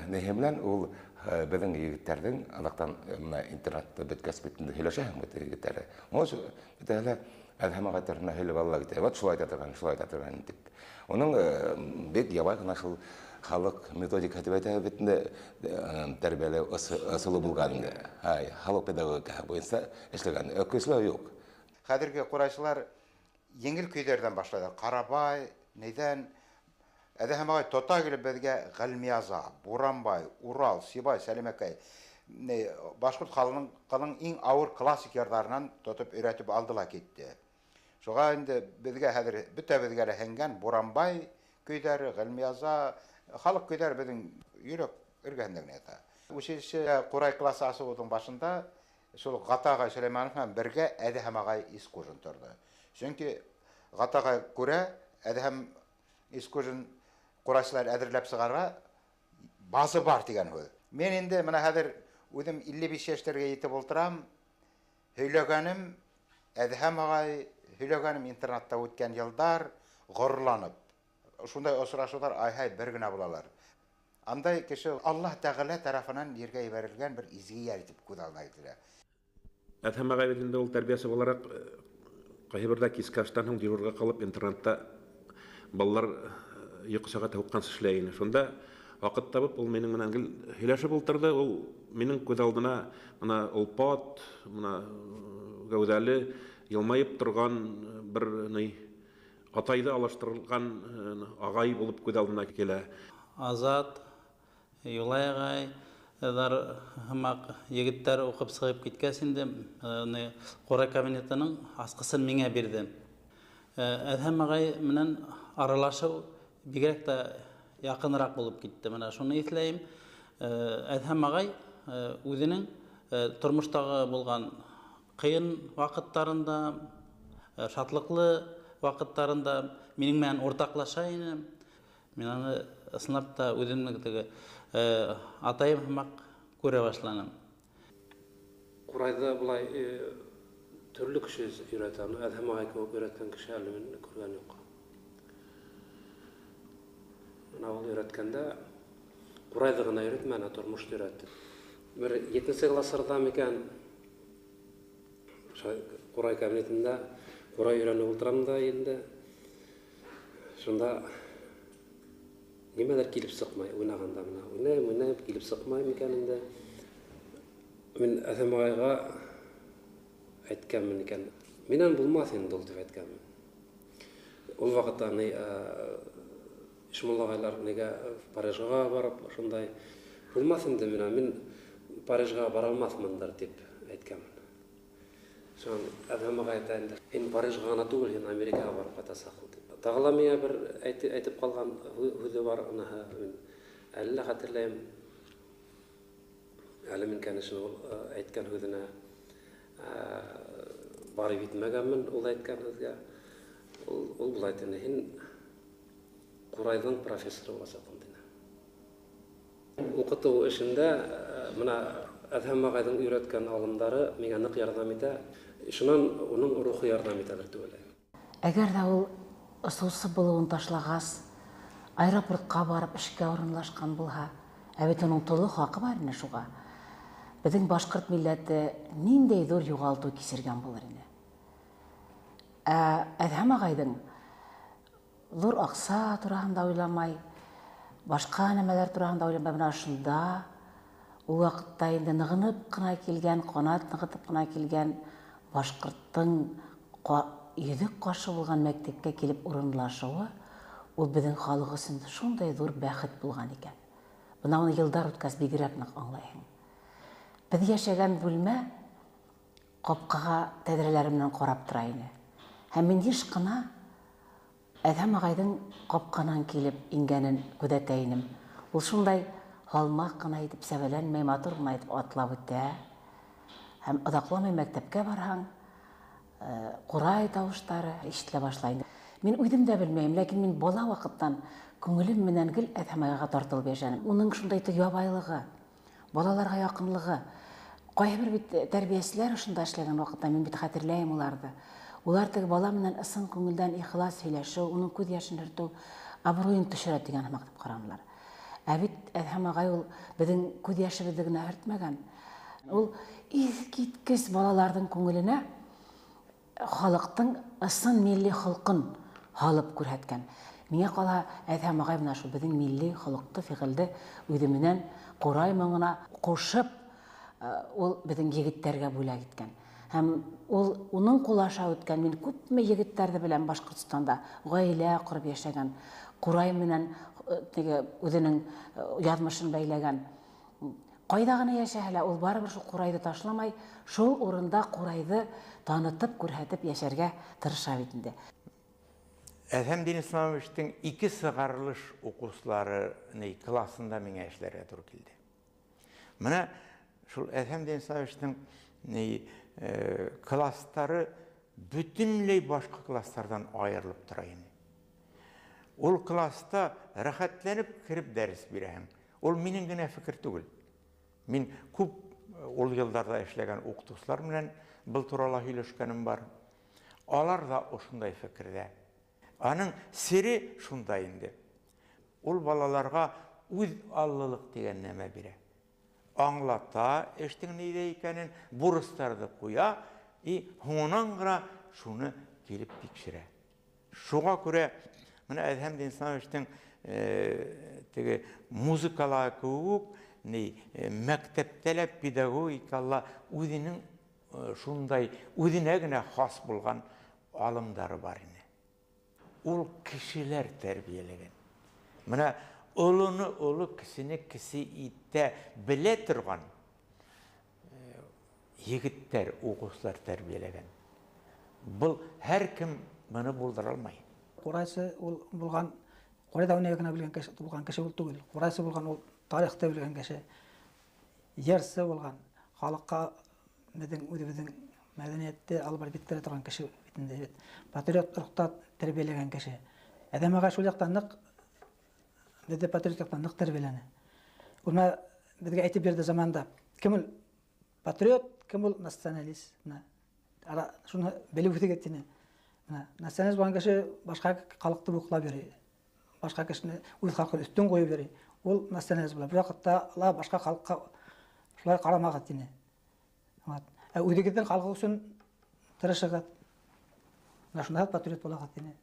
[SPEAKER 14] ниһе менән ул беҙҙең егеттәрҙең аҙаҡтан бына интернатта бөткәс бит инде һөйләшәһең бит егеттәре. Ул бөтәһе лә Әҙһәм ағай тураһында һөйләп ала китә. Вот шулай әйтә торған, шулай әйтә торған тип. Уның бик ябай ғына шул халыҡ методикаһы тип әйтә бит инде, тәрбиәләү ысулы булған инде. Ай, халыҡ педагогикаһы буйынса эшләгән. Көсләү юҡ.
[SPEAKER 15] Хәҙерге ҡурайсылар еңел көйҙәрҙән башлайҙар. Ҡарабай, нейҙән Әҙһәм ағай тота килеп беҙгә Ғилмияза, Буранбай, Урал, Сибай, Сәлимәкәй, башҡорт халҡының иң ауыр классик йырҙарынан тотоп өйрәтеп алды ла китте. Шуға инде беҙгә хәҙер бөтәбеҙгә лә һеңгән Буранбай көйҙәре, Ғилмияза, халыҡ көйҙәре беҙҙең йөрәк эргәһендә генә ята. Училище ҡурай классы асыуҙың башында шул Ғата ағай Сөләймәнов менән бергә Әҙһәм ағай Искужин торҙо. Сөнки Ғата ағай күрә, Әҙһәм Искужин ҡурайсылар әҙерләп сығарға базы бар тигән һүҙ. Мин инде бына хәҙер үҙем 55 йәштәргә етеп ултырам. Һөйләгәнем Әҙһәм ағай, һөйләгәнем интернатта үткән йылдар ғорурланып. Шундай осрашыуҙар ай-һай бер генә булалар. Андай кеше Аллаһ Тәғәлә тарафынан ергә ебәрелгән бер изге йәр итеп күҙ алдына килтерә.
[SPEAKER 16] Әҙһәм ағай бит инде ул тәрбиәсе булараҡ ҡайһы берҙә киске аштан һуң дежурға ҡалып интернатта балалар йоҡо сәғәте һуҡҡансы эшләй ине. Шунда ваҡыт табып ул минең менән гел һөйләшеп ултырҙы. Ул минең күҙ алдына бына олпат, бына гәүҙәле, йылмайып торған бер ни атайҙы алыштырылған ағай булып күҙ алдына килә.
[SPEAKER 17] Азат, Юлай ағай, ҙар һымаҡ егеттәр уҡып сығып киткәс инде, ҡурай кабинетының асҡысын миңә бирҙе. Әҙһәм ағай менән аралашыу бигерәк тә яҡыныраҡ булып китте. Мына шуны иҫләйем. Әҙһәм ағай үҙенең тормоштағы булған ҡыйын ваҡыттарында, шатлыҡлы ваҡыттарында минең менән уртаҡлаша ине. Мин аны ысынлап та үҙемдең теге атайым һымаҡ күрә башланым.
[SPEAKER 18] Ҡурайҙы былай төрлө кеше өйрәтә. Әҙһәм ағай кеүек өйрәткән кеше әле мин күргән юҡ. Бына ул өйрәткәндә ҡурайҙы ғына өйрәтмәне, тормошто өйрәтте. Бер етенсе классларҙа микән, ҡурай кабинетында ҡурай өйрәнеп ултырам да инде. Шунда нимәлер килеп сыҡмай, уйнағанда бына уйнайым, уйнайым, килеп сыҡмай микән инде. Мин Әҙһәм ағайға әйткәнмен икән, минән булмаҫ инде ул тип әйткәнмен. Ул ваҡытта Ишмулла ағайлар нигә Парижға барып шундай булмаҫ инде минән, мин Парижға бара алмаҫмындыр тип әйткәнмен. Шунан Әҙһәм ағай әйтә инде, һин Парижға ғына түгел, һин Америкаға барып ҡайтасаҡ тип. Тағы ла миңә бер әйтеп ҡалған һүҙе бар, уныһы мин әле лә хәтерләйем. Әле мин, конечно, ул әйткән һүҙенә барып етмәгәнмен, ул әйткән һүҙгә. Ул былай тине, һин ҡурайҙың профессоры буласаҡһың тине. Уҡытыу эшендә бына Әҙһәм ағайҙың өйрәткән алымдары миңә ныҡ ярҙам итә. Шунан уның рухы ярҙам итәлер тип уйлайым.
[SPEAKER 19] Әгәр ҙә ул осоусы булыуын ташлағас, аэропортҡа барып эшкә урынлашҡан булһа, ә бит уның тулы хаҡы бар ине шуға. Беҙҙең башҡорт милләте ниндәй ҙур юғалтыу кисергән булыр ине. Ә Әҙһәм ағайҙың ҙур аҡса тураһында уйламай, башҡа нәмәләр тураһында уйламай, бына шунда ул ваҡытта инде нығынып ҡына килгән, ҡанат нығытып ҡына килгән башҡорттоң йөҙөк ҡашы булған мәктәпкә килеп урынлашыуы ул беҙҙең халыҡ өсөн шундай ҙур бәхет булған икән. Бына уны йылдар үткәс бигерәк ныҡ аңлайһың. Беҙ йәшәгән бүлмә ҡапҡаға тәҙрәләре менән ҡарап тора ине. Һәм мин йыш ҡына Әҙһәм ағайҙың ҡапҡанан килеп ингәнен күҙәтә инем. Ул шундай һалмаҡ ҡына итеп, сәбәләнмәй, матур ғына итеп атлап үтә. Һәм оҙаҡламай мәктәпкә барһаң, ҡурай тауыштары ишетелә башлай. Мин үҙем дә белмәйем, ләкин мин бала ваҡыттан күңелем менән гел Әҙһәм ағайға тартылып йәшәнем. Уның шундай ябайлығы, балаларға яҡынлығы. Ҡайһы бер бит тәрбиәселәр ошонда эшләгән ваҡытта мин бит хәтерләйем уларҙы. Улар теге бала менән ысын күңелдән ихлас һөйләшеү, уның күҙ йәшен һөртөү, абруйын төшөрә тигән һымаҡ тип ҡаранылар. Ә бит Әҙһәм ағай ул беҙҙең күҙ йәшебеҙҙе генә һөртмәгән. Ул иҫ киткес балаларҙың күңеленә халыҡтың ысын милли холҡон һалып күрһәткән. Миңә ҡалһа, Әҙһәм ағай бына шул беҙҙең милли холоҡто, фиғелде үҙе менән ҡурай моңона ҡушып, ул беҙҙең егеттәргә бүләк иткән. Һәм ул уның ҡулы аша үткән, мин күпме егеттәрҙе беләм Башҡортостанда ғаилә ҡороп йәшәгән, ҡурай менән теге үҙенең яҙмышын бәйләгән. Ҡайҙа ғына йәшәһә лә, ул барыбер шул ҡурайҙы ташламай, шул урында ҡурайҙы танытып, күрһәтеп йәшәргә тырыша бит инде.
[SPEAKER 20] Әҙһәм Динисламовичтың ике сығарылыш уҡыусылары классында миңә эшләргә тура килде. Мына шул Әҙһәм Динисламовичтың класстары бөтөнләй башҡа класстарҙан айырылып тора ине. Ул класста рәхәтләнеп кереп дәрес бирәһең. Ул минең генә фекер түгел. Мин күп ул йылдарҙа эшләгән уҡытыусылар менән был турала һөйләшкәнем бар. Алар ҙа ошондай фекерҙә. Аның сере шунда инде. Ул балаларға үҙ аллылыҡ тигән нәмә бирә. Аңлата эштең ниҙә икәнен, бурыстарҙы ҡуя, и һуңынан ғына шуны килеп тикшерә. Шуға күрә мына Әҙһәм Динисламовичтың теге музыкала кеүек, мәктәптә лә педагогикала үҙенең шундай үҙенә генә хас булған алымдары бар ине. Ул кешеләр тәрбиәләгән. Мына олоно оло, кесене кесе итә белә торған егеттәр, уҡыусылар тәрбиәләгән. Был һәр кем быны булдыра алмай.
[SPEAKER 13] Ҡурайсы ул булған, ҡурайҙа уйнай генә белгән кеше булған кеше ул түгел. Ҡурайсы булған ул тарихты белгән кеше, йырсы булған, халыҡҡа беҙҙең үҙебеҙҙең мәҙәниәтте алып барып еткерә торған кеше бит инде бит. Патриот рухта тәрбиәләгән кеше. Әҙәм ағай шул яҡтан ныҡ, беҙҙе патриот яҡтан ныҡ тәрбиәләне. Ул менә беҙгә әйтеп бирҙе заманында, кем ул патриот, кем ул националист. Менә ара шуны белеп үтегеҙ тине. Менә националист булған кеше башҡа халыҡты буҡлап йөрөй, башҡа кешене үҙ халҡын өҫтөн ҡуйып йөрөй. Ул националист була. Бер ваҡытта ла башҡа халыҡҡа шулай ҡарамағыҙ тине. Ә үҙегеҙҙең халҡы өсөн тырышығыҙ. Менә шунда патриот булағыҙ тине.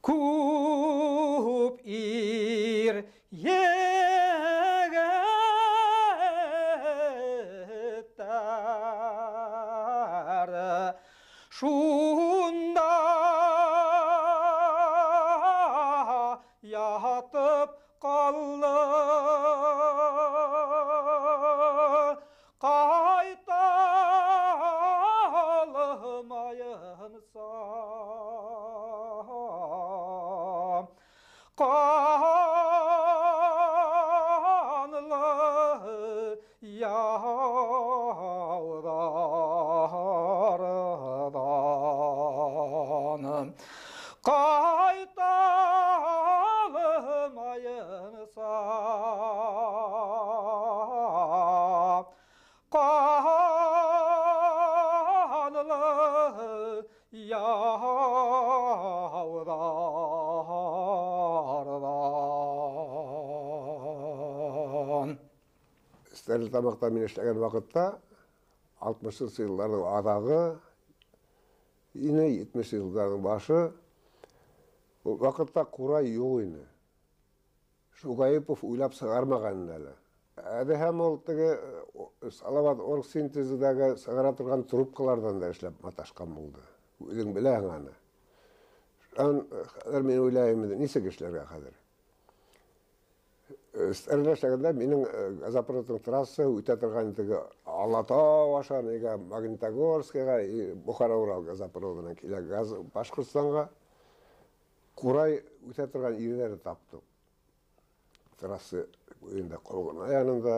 [SPEAKER 13] Күп ир егеттәр Ҡатып ҡалды. Ҡайта алмайынса Ҡанлы яуҙарҙан Ҡайта алмайынса Ҡанлы яуҙарҙан.
[SPEAKER 12] Стәрлетамаҡта мин эшләгән ваҡытта 60-нсы йылдарҙың аҙағы ине, 70-нсе йылдарҙың башы. Ул ваҡытта ҡурай юҡ ине. Шуғайыпов уйлап сығармаған ине әле. Әҙһәм ул теге Салават оргсинтезидәге сығара торған трубкаларҙан да эшләп маташҡан булды. Үҙең беләһең аны. Шунан хәҙер мин уйлайым инде, нисек эшләргә хәҙер? Стәрле эшләгәндә минең газопроводтың трассаһы үтә торған теге Алатау аша, нигә Магнитогорскийға, Бухара Урал газопроводынан килә газ Башҡортостанға. Ҡурай үтә торған ерҙәрҙе таптыҡ. Трасса буйында, Ҡолғона янында,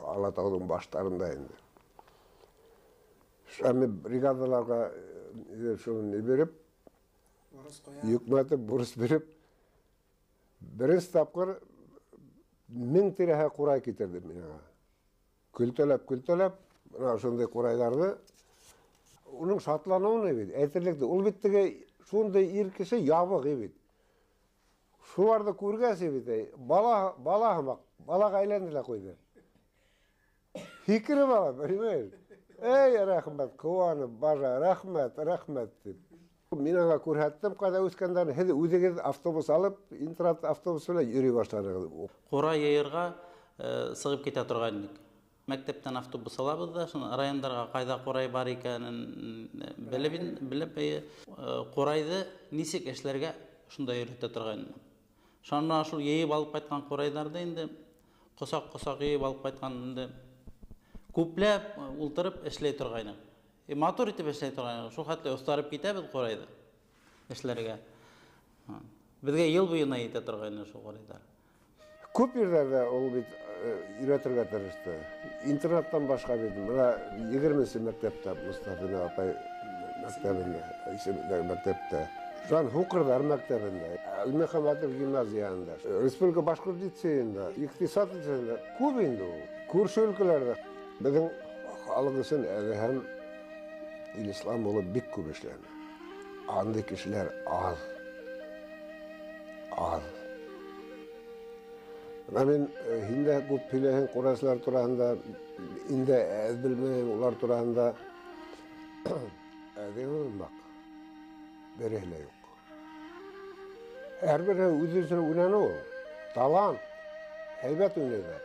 [SPEAKER 12] Алатауҙың баштарында инде. Шунан бригадаларға шуны биреп, йөкмәтеп, бурыс биреп, беренсе тапҡыр 1000 тирәһе ҡурай китерҙе миңә. Көлтәләп, көлтәләп, бына ошондай ҡурайҙарҙы. Уның шатланыуы бит, әйтерлек тә, ул бит теге шундай ир кеше ябыҡ бит. Шуларҙы күргәс бит, бала, бала һымаҡ, балаға әйләнде лә ҡуйҙы. Һикереп ала, понимаешь? Эй, рәхмәт, ҡыуанып, бажа, рәхмәт, рәхмәт тип. Мин аңа күрһәттем, ҡайҙа үҫкәндәрен, һеҙ үҙегеҙ автобус алып, интернат автобус менән йөрөй башланығыҙ.
[SPEAKER 17] Ҡурай йыйырға сығып китә торған инек. Мәктәптән автобус алабыҙ ҙа, шуны райондарға ҡайҙа ҡурай бар икәнен белеп, ҡурайҙы нисек эшләргә шунда өйрәтә торған инек. Шунан шул йыйып алып ҡайтҡан ҡурайҙарҙы инде ҡосаҡ-ҡосаҡ йыйып алып ҡайтҡан инде күпләп ултырып эшләй торғайныҡ. Матур итеп эшләй торғайныҡ. Шул хәтле оҫтарып китәбеҙ ҡурайҙы эшләргә. Беҙгә йыл буйына етә торғайны шул ҡурайҙар.
[SPEAKER 12] Күп ерҙәрҙә ул бит өйрәтергә тырышты. Интернаттан башҡа бит, бына 20-нсе мәктәптә, Мостафина апай мәктәбендә, исемендәге мәктәптә, Шунан һуҡырҙар мәктәбендә, Әлмөхәмәтов гимназияһында, Республика башҡорт лицейында, иҡтисад лицейында күп инде ул. Күрше өлкәләрҙә беҙҙең халыҡ өсөн Әҙһәм Динислам улы бик күп эшләне. Андай кешеләр аҙ. Аҙ. Бына мин һин дә күп һөйләйһең ҡурайсылар тураһында, инде әҙ белмәйем улар тураһында. Әҙҙең баҡ, береһе лә юҡ. Һәр береһе үҙ өсөн уйнаны ул. Талант, һәйбәт уйнайҙар.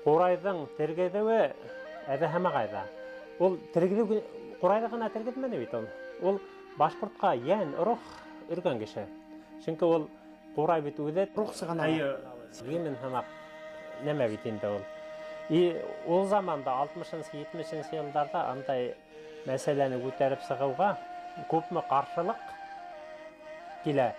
[SPEAKER 8] Ҡурайҙың тергеҙеүе Әҙһәм ағайҙа. Ул тергеҙеү, ҡурайҙы ғына тергеҙмәне бит ул. Ул башҡортҡа йән, рух өргән кеше. Сөнки ул ҡурай бит үҙе
[SPEAKER 1] рух сығана.
[SPEAKER 8] Әйе, гимн һымаҡ нәмә бит инде ул. И ул заманда 60-нсы, 70-нсе йылдарҙа андай мәсьәләне күтәреп сығыуға күпме ҡаршылыҡ килә.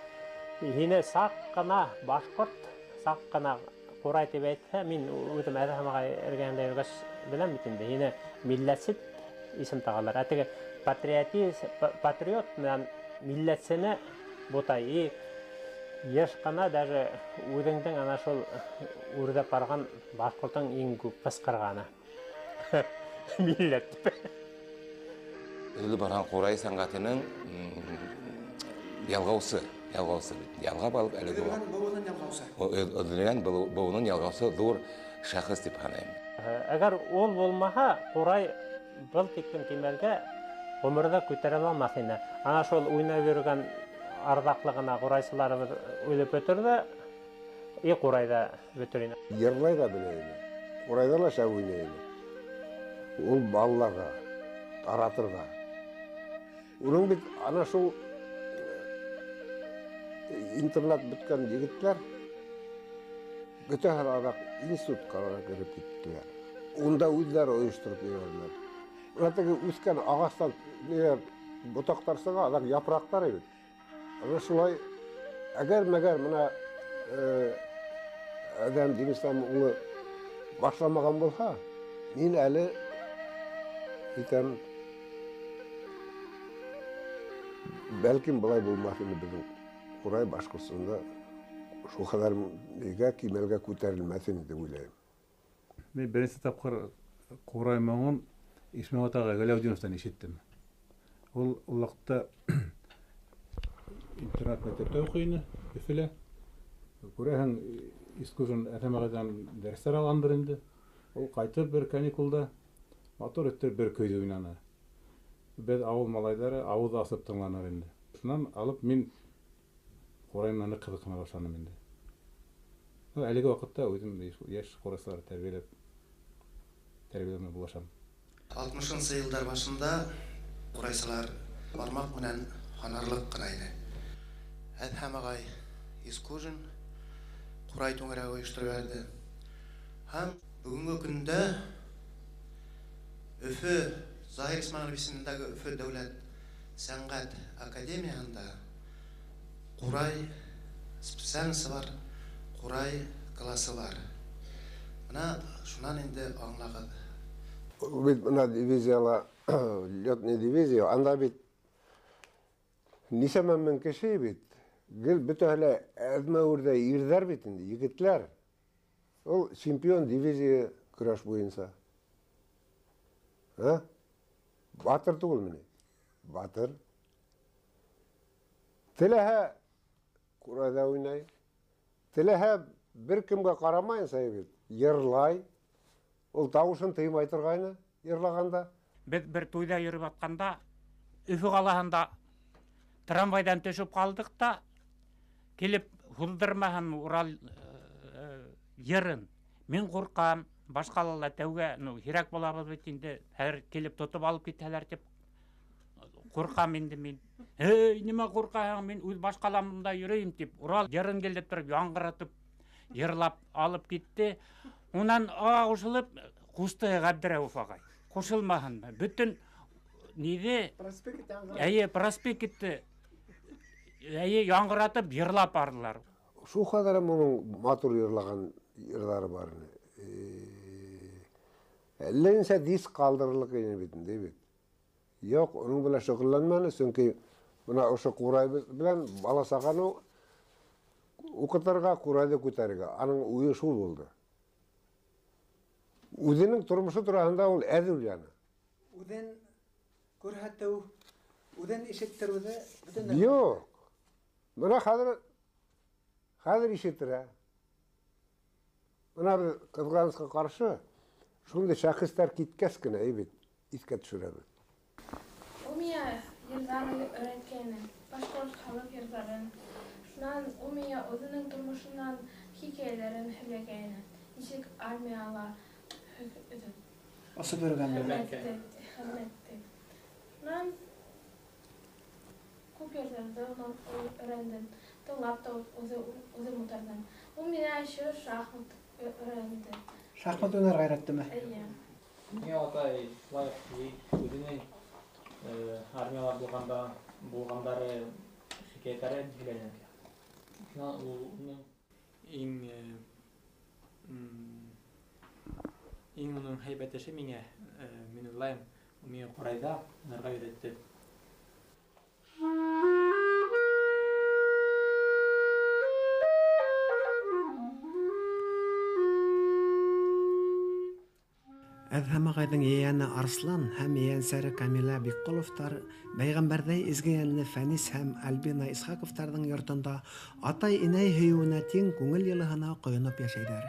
[SPEAKER 8] Һине саҡ ҡына башҡорт, саҡ ҡына ҡурай тип әйтһә, мин үҙем Әҙһәм ағай эргәһендә йөргәс беләм бит инде, һине милләтсе исем тағалар. Ә теге патриот менән милләтсене бутай. И йыш ҡына даже үҙеңдең ана шул үрҙәп барған башҡорттоң иң күп ҡысҡырғаны. Милләт тип.
[SPEAKER 14] Өҙөлөп барған ҡурай сәнғәтенең ялғаусы, ялғаусы бит. Ялғап алып әлеге
[SPEAKER 1] Өҙөлгән быуынын ялғаусы.
[SPEAKER 14] Өҙөлгән быуынын ялғаусы ҙур шәхес тип һанайым.
[SPEAKER 8] Әгәр ул булмаһа, ҡурай был тиклем кимәлгә ғүмерҙә күтәрелә алмаҫ ине. Ана шул уйнап йөрөгән арҙаҡлы ғына ҡурайсыларыбыҙ үлеп бөтөр ҙә, и ҡурай ҙа бөтөр ине.
[SPEAKER 12] Йырлай ҙа белә ине, ҡурайҙа ла шәп уйнай ине. Ул балаларға таратырға. Уның бит ана шул Интернат бөткән егетләр бөтәһе аҙаҡ институтҡа кереп киттеләр. Унда үҙҙәре ойоштороп ебәрҙеләр. Бына теге үҫкән ағастан ниләр ботаҡтар сыға, аҙаҡ япраҡтар бит. Ана шулай әгәр-мәгәр бына Әҙһәм Динислам улы башламаған булһа, мин әле итәм, бәлкем былай булмаҫ ине беҙҙең Ҡурай Башҡортостанда шул хәҙәр нигә кимәлгә күтәрелмәҫ ине тип уйлайым.
[SPEAKER 21] Мин беренсе тапҡыр ҡурай моңон Ишмәмәт ағай Ғәләүетдиновтан ишеттем. Ул ваҡытта интернат мәктәптә уҡый ине, Өфөлә. Күрәһең, Искужин Әҙһәм ағайҙан дәрестәр алғандыр инде. Ул ҡайтып бер каникулда матур иттереп бер көйҙө уйнаны. Беҙ ауыл малайҙары ауыҙ асып тыңланыҡ инде. Шунан алып мин ҡурай менән ҡыҙыҡһына башланым инде. Әлеге ваҡытта үҙем йәш ҡурайсылар тәрбиәләп булашам.
[SPEAKER 22] 60-нчы йылдар башында ҡурайсылар бармаҡ менән һанарлыҡ ҡына ине. Әҙһәм ағай Искужин ҡурай түңәрәге ойоштороп ебәрҙе. Һәм бөгөнгө көндә Өфө Заһир Исмәғилов исемендәге Өфө дәүләт сәнғәт академияһында ҡурай специальносы бар, ҡурай классы бар. Бына шунан инде аңлағыҙ.
[SPEAKER 12] Бит бына дивизияла, летный дивизия, анда бит нисәмә мең кеше бит. Гел бөтәһе лә әҙмәүерҙә ирҙәр бит инде, егетләр. Ул чемпион дивизия көрәш буйынса. Һа? Батыр түгелме ни? Батыр. Теләһә ҡурайҙа уйнай. Теләһә бер кемгә ҡарамайынса бит, йырлай. Ул тауышын тыймай торғайны йырлағанда.
[SPEAKER 9] Беҙ бер туйҙа йөрөп ятҡанда Өфө ҡалаһында трамвайҙан төшөп ҡалдыҡ та килеп һуҙҙырмаһын Урал йырын. Мин ҡурҡам, баш ҡалала тәүгә, ну, һирәк булабыҙ бит инде, хәҙер килеп тотоп алып китһәләр тип ҡурҡам инде мин. Эй, нимә ҡурҡаһың, мин үҙ баш ҡаламда йөрөйөм тип Урал йырын килеп тороп яңғыратып йырлап алып китте. Унан аға ҡушылып ҡушты Ғәбдерәүеф ағай. Ҡушылмаһынмы? Бөтөн ниҙе?
[SPEAKER 1] Проспект яңғыратып.
[SPEAKER 9] Эйе, проспектты эйе яңғыратып йырлап барҙылар.
[SPEAKER 12] Шул хәҙер уның матур йырлаған йырҙары бар ине. Әллә нисә диск ҡалдырырлыҡ ине бит инде бит. Юҡ, уның менән шөғөлләнмәне, сөнки бына ошо ҡурай белән бала сағаны уҡытырға, ҡурайҙы күтәрергә. Аның уйы шул булды. Үҙенең тормошо тураһында ул әҙ уйланы.
[SPEAKER 13] Үҙен күрһәтеү, үҙен ишеттереүҙе бөтөнләй.
[SPEAKER 12] Юҡ. Бына хәҙер ишеттерә. Бына беҙ ҡыҙғанысҡа ҡаршы шундай шәхестәр киткәс кенә бит иҫкә төшөрәбеҙ.
[SPEAKER 23] Ул миңә йырҙар өйрәткәйне, башҡорт халыҡ йырҙарын. Шунан ул миңә үҙенең тормошонан хикәйәләрен һөйләгәйне. Нисек армияла
[SPEAKER 1] Осоп йөрөгәнен.
[SPEAKER 23] Хеҙмәтте. Шунан күп йырҙарҙы унан өйрәндем. Тыңлап та үҙем ултырҙым. Ул миңә еще шахмат өйрәнде.
[SPEAKER 1] Шахмат уйнарға өйрәттеме?
[SPEAKER 23] Эйе.
[SPEAKER 24] Миңә атай шулай үҙенең армияла булғандары хикәйәттәре һөйләне. Шунан ул уның иң уның һәйбәт эше миңә, мин уйлайым, ул миңә ҡурайҙа уйнарға өйрәтте.
[SPEAKER 1] Әҙһәм ағайҙың ейәне Арслан һәм ейәнсәре Камилә Бикҡоловтар пәйғәмбәрҙәй изге йәнле Фәнис һәм Альбина Исхаҡовтарҙың йортонда атай-инәй һөйөүенә тиң күңел йылыһына ҡойоноп йәшәйҙәр.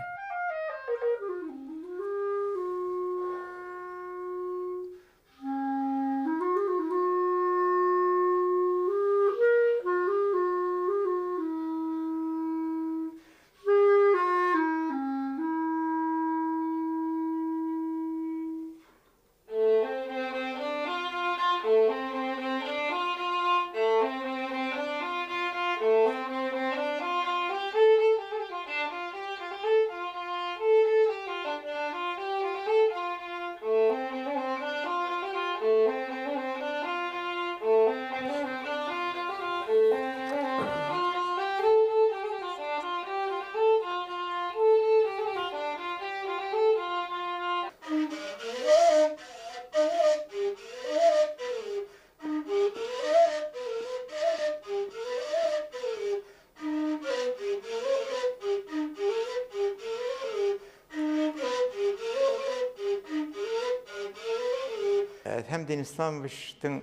[SPEAKER 20] Әҙһәм Динисламовичтың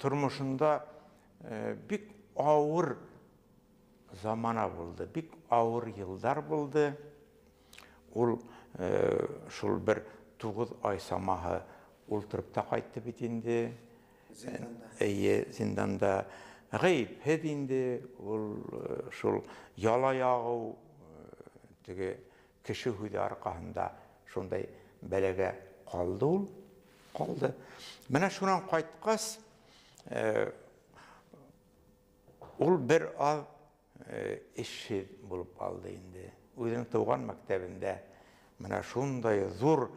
[SPEAKER 20] тормошонда бик ауыр замана булды, бик ауыр йылдар булды. Ул шул бер 9 ай самаһы ултырып та ҡайтты бит инде.
[SPEAKER 1] Зинданда.
[SPEAKER 20] Эйе, зинданда. Ғәйепһеҙ инде, ул шул яла яғыу, теге кеше һүҙе арҡаһында шундай бәләгә ҡалды ул, ҡалды. Менә шунан ҡайтҡас, ул бер аҙ эшһеҙ булып ҡалды инде. Үҙенең тыуған мәктәбендә менә шундай ҙур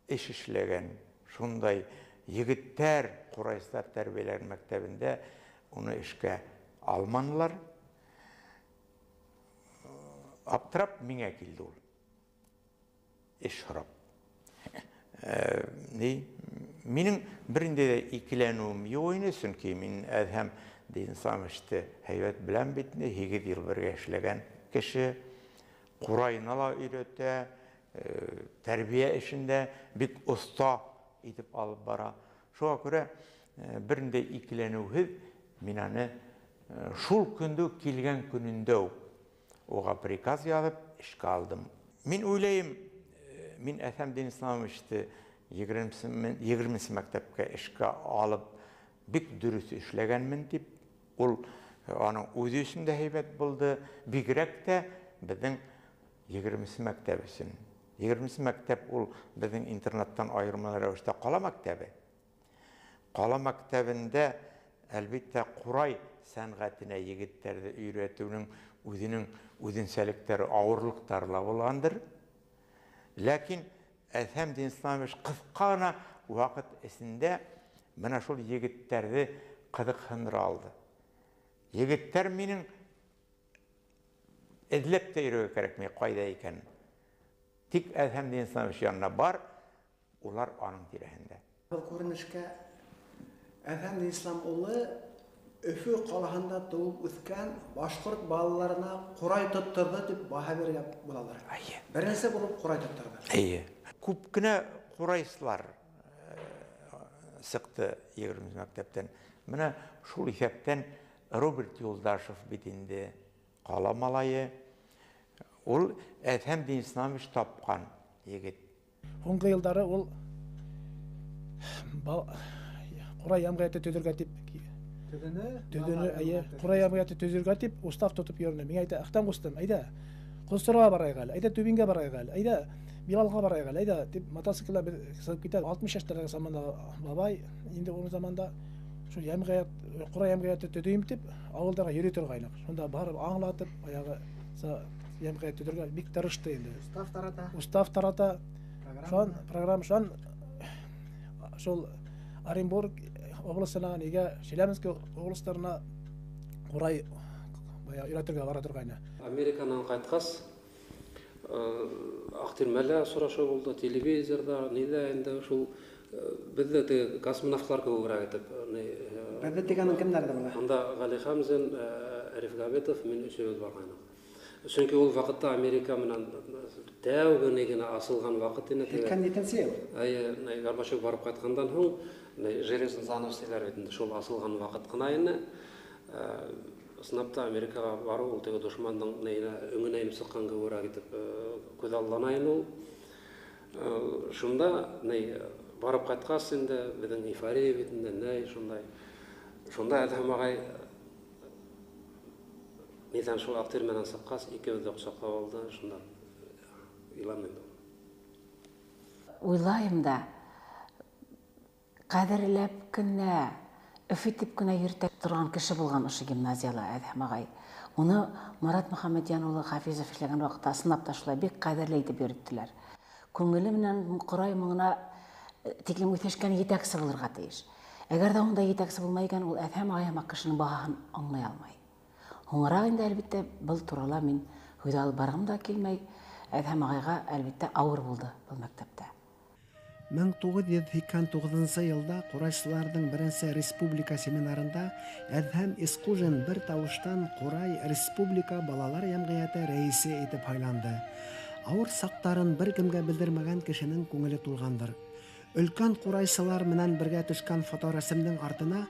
[SPEAKER 20] эш эшләгән, шундай егеттәр, ҡурайсылар тәрбиәләгән мәктәбендә уны эшкә алманылар. Аптырап миңә килде ул. Эш һорап. Минең бер ниндәй ҙә икеләнеүем юҡ ине, сөнки мин Әҙһәм Динисламовичты һәйбәт беләм бит инде, 8 йыл бергә эшләгән кеше, ҡурайына ла өйрәтә, тәрбиә эшендә бик оҫта итеп алып бара. Шуға күрә бер ниндәй икеләнеүһеҙ мин аны шул көндө килгән көнөндә үк уға приказ яҙып эшкә алдым. Мин уйлайым, мин Әҙһәм Динисламовичты 20-нсе мәктәпкә эшкә алып бик дөрөҫ эшләгәнмен тип, ул аның үҙе өсөн дә һәйбәт булды, бигерәк тә беҙҙең 20-нсе мәктәп өсөн. 20-нсе мәктәп ул беҙҙең интернаттан айырмалы рәүештә ҡала мәктәбе. Ҡала мәктәбендә әлбиттә ҡурай сәнғәтенә егеттәрҙе өйрәтеүнең үҙенең үҙенсәлектәре, ауырлыҡтары ла булғандыр. Ләкин Әҙһәм Динисламович ҡыҫҡа ғына ваҡыт эсендә менә шул егеттәрҙе ҡыҙыҡһындыра алды. Егеттәр минең эҙләп тә йөрөргә кәрәкмәй ҡайҙа икәнен. Тик Әҙһәм Динисламович янына бар, улар аның тирәһендә.
[SPEAKER 1] Был күренешкә Әҙһәм Динислам улы Өфө ҡалаһында тыуып үҫкән башҡорт балаларына ҡурай тотторҙо тип баһа бирергә булалыр.
[SPEAKER 20] Эйе.
[SPEAKER 1] Беренсе булып ҡурай тотторҙо.
[SPEAKER 20] Эйе. Күп кенә ҡурайсылар сыҡты 20-нсе мәктәптән. Менә шул иҫәптән Роберт Юлдашев бит инде ҡала малайы. Ул Әҙһәм Динисламович тапҡан егет.
[SPEAKER 11] Һуңғы йылдары ул ҡурай йәмғиәте төҙөргә тип төҙөнө, эйе, ҡурай йәмғиәте төҙөргә тип устав тотоп йөрөнө. Миңә әйтә, Әхтәм ҡустым, әйҙә, Ҡосторға барайыҡ әле, әйҙә Түбингә барайыҡ әле, әйҙә Билалға барайыҡ әле, әйҙә тип мотоциклда беҙ сығып китә. 60 йәштәрҙәге заманда бабай, инде ул заманда шул йәмғиәт, ҡурай йәмғиәте төҙөйөм тип ауылдарға йөрөй торғайныҡ. Шунда барып аңлатып, баяғы йәмғиәт төҙөргә бик тырышты инде.
[SPEAKER 1] Устав тарата.
[SPEAKER 11] Устав тарата. Шунан программа, шунан шул Оренбург обласына, нигә Челябинск областарына ҡурай бая өйрәтергә бара торғайны.
[SPEAKER 18] Американан ҡайтҡас, Аҡтирмәлә осрашыу булды, телевизорҙа, ниҙә инде шул беҙҙе теге космонавтлар кеүегерәк итеп,
[SPEAKER 1] Беҙҙе тигәнең кемдәрҙе була?
[SPEAKER 18] Анда Ғәли Хәмзин, Риф Ғәбитов, мин өсөбөҙ барғайныҡ. Сөнки ул ваҡытта Америка менән тәүге ни генә асылған ваҡыт ине теге.
[SPEAKER 1] Һикһән етенсе йыл.
[SPEAKER 18] Эйе, Горбачев барып ҡайтҡандан һуң, железный занавес тиләр бит инде, шул асылған ваҡыт ҡына ине. Ысынлап та Америкаға барыу ул теге дошмандың нейенә, өңөнә инеп сыҡҡан кеүегерәк итеп күҙ аллана ине ул. Шунда барып ҡайтҡас инде беҙҙең эйфория бит инде, ней шундай. Шунда Әҙһәм ағай ниҙән шул Аҡтирмәнән сыҡҡас, икебеҙ ҙә ҡосаҡлап алды, шунда иланы инде ул.
[SPEAKER 19] Уйлайым да, ҡәҙерләп кенә, өф итеп кенә йөрөтә торған кеше булған ошо гимназияла Әҙһәм ағай. Уны Марат Мөхәммәтйән улы Хафизов эшләгән ваҡытта ысынлап та шулай бик ҡәҙерле итеп йөрөттөләр. Күңеле менән ҡорай моңона тиклем үҫешкән етәксе булырға тейеш. Әгәр ҙә ундай етәксе булмай икән, ул Әҙһәм ағай һымаҡ кешенең баһаһын аңлай алмай. Һуңыраҡ инде, әлбиттә, был турала мин һүҙ алып барғым да килмәй. Әҙһәм ағайға, әлбиттә, ауыр булды был мәктәптә.
[SPEAKER 1] 1989 йылда ҡурайсыларҙың беренсе республика семинарында Әҙһәм Исҡужин бер тауыштан Ҡурай республика балалар йәмғиәте рәйесе итеп һайланды. Ауыр саҡтарын бер кемгә белдермәгән кешенең күңеле тулғандыр. Өлкән ҡурайсылар менән бергә төшкән фоторәсемдең артына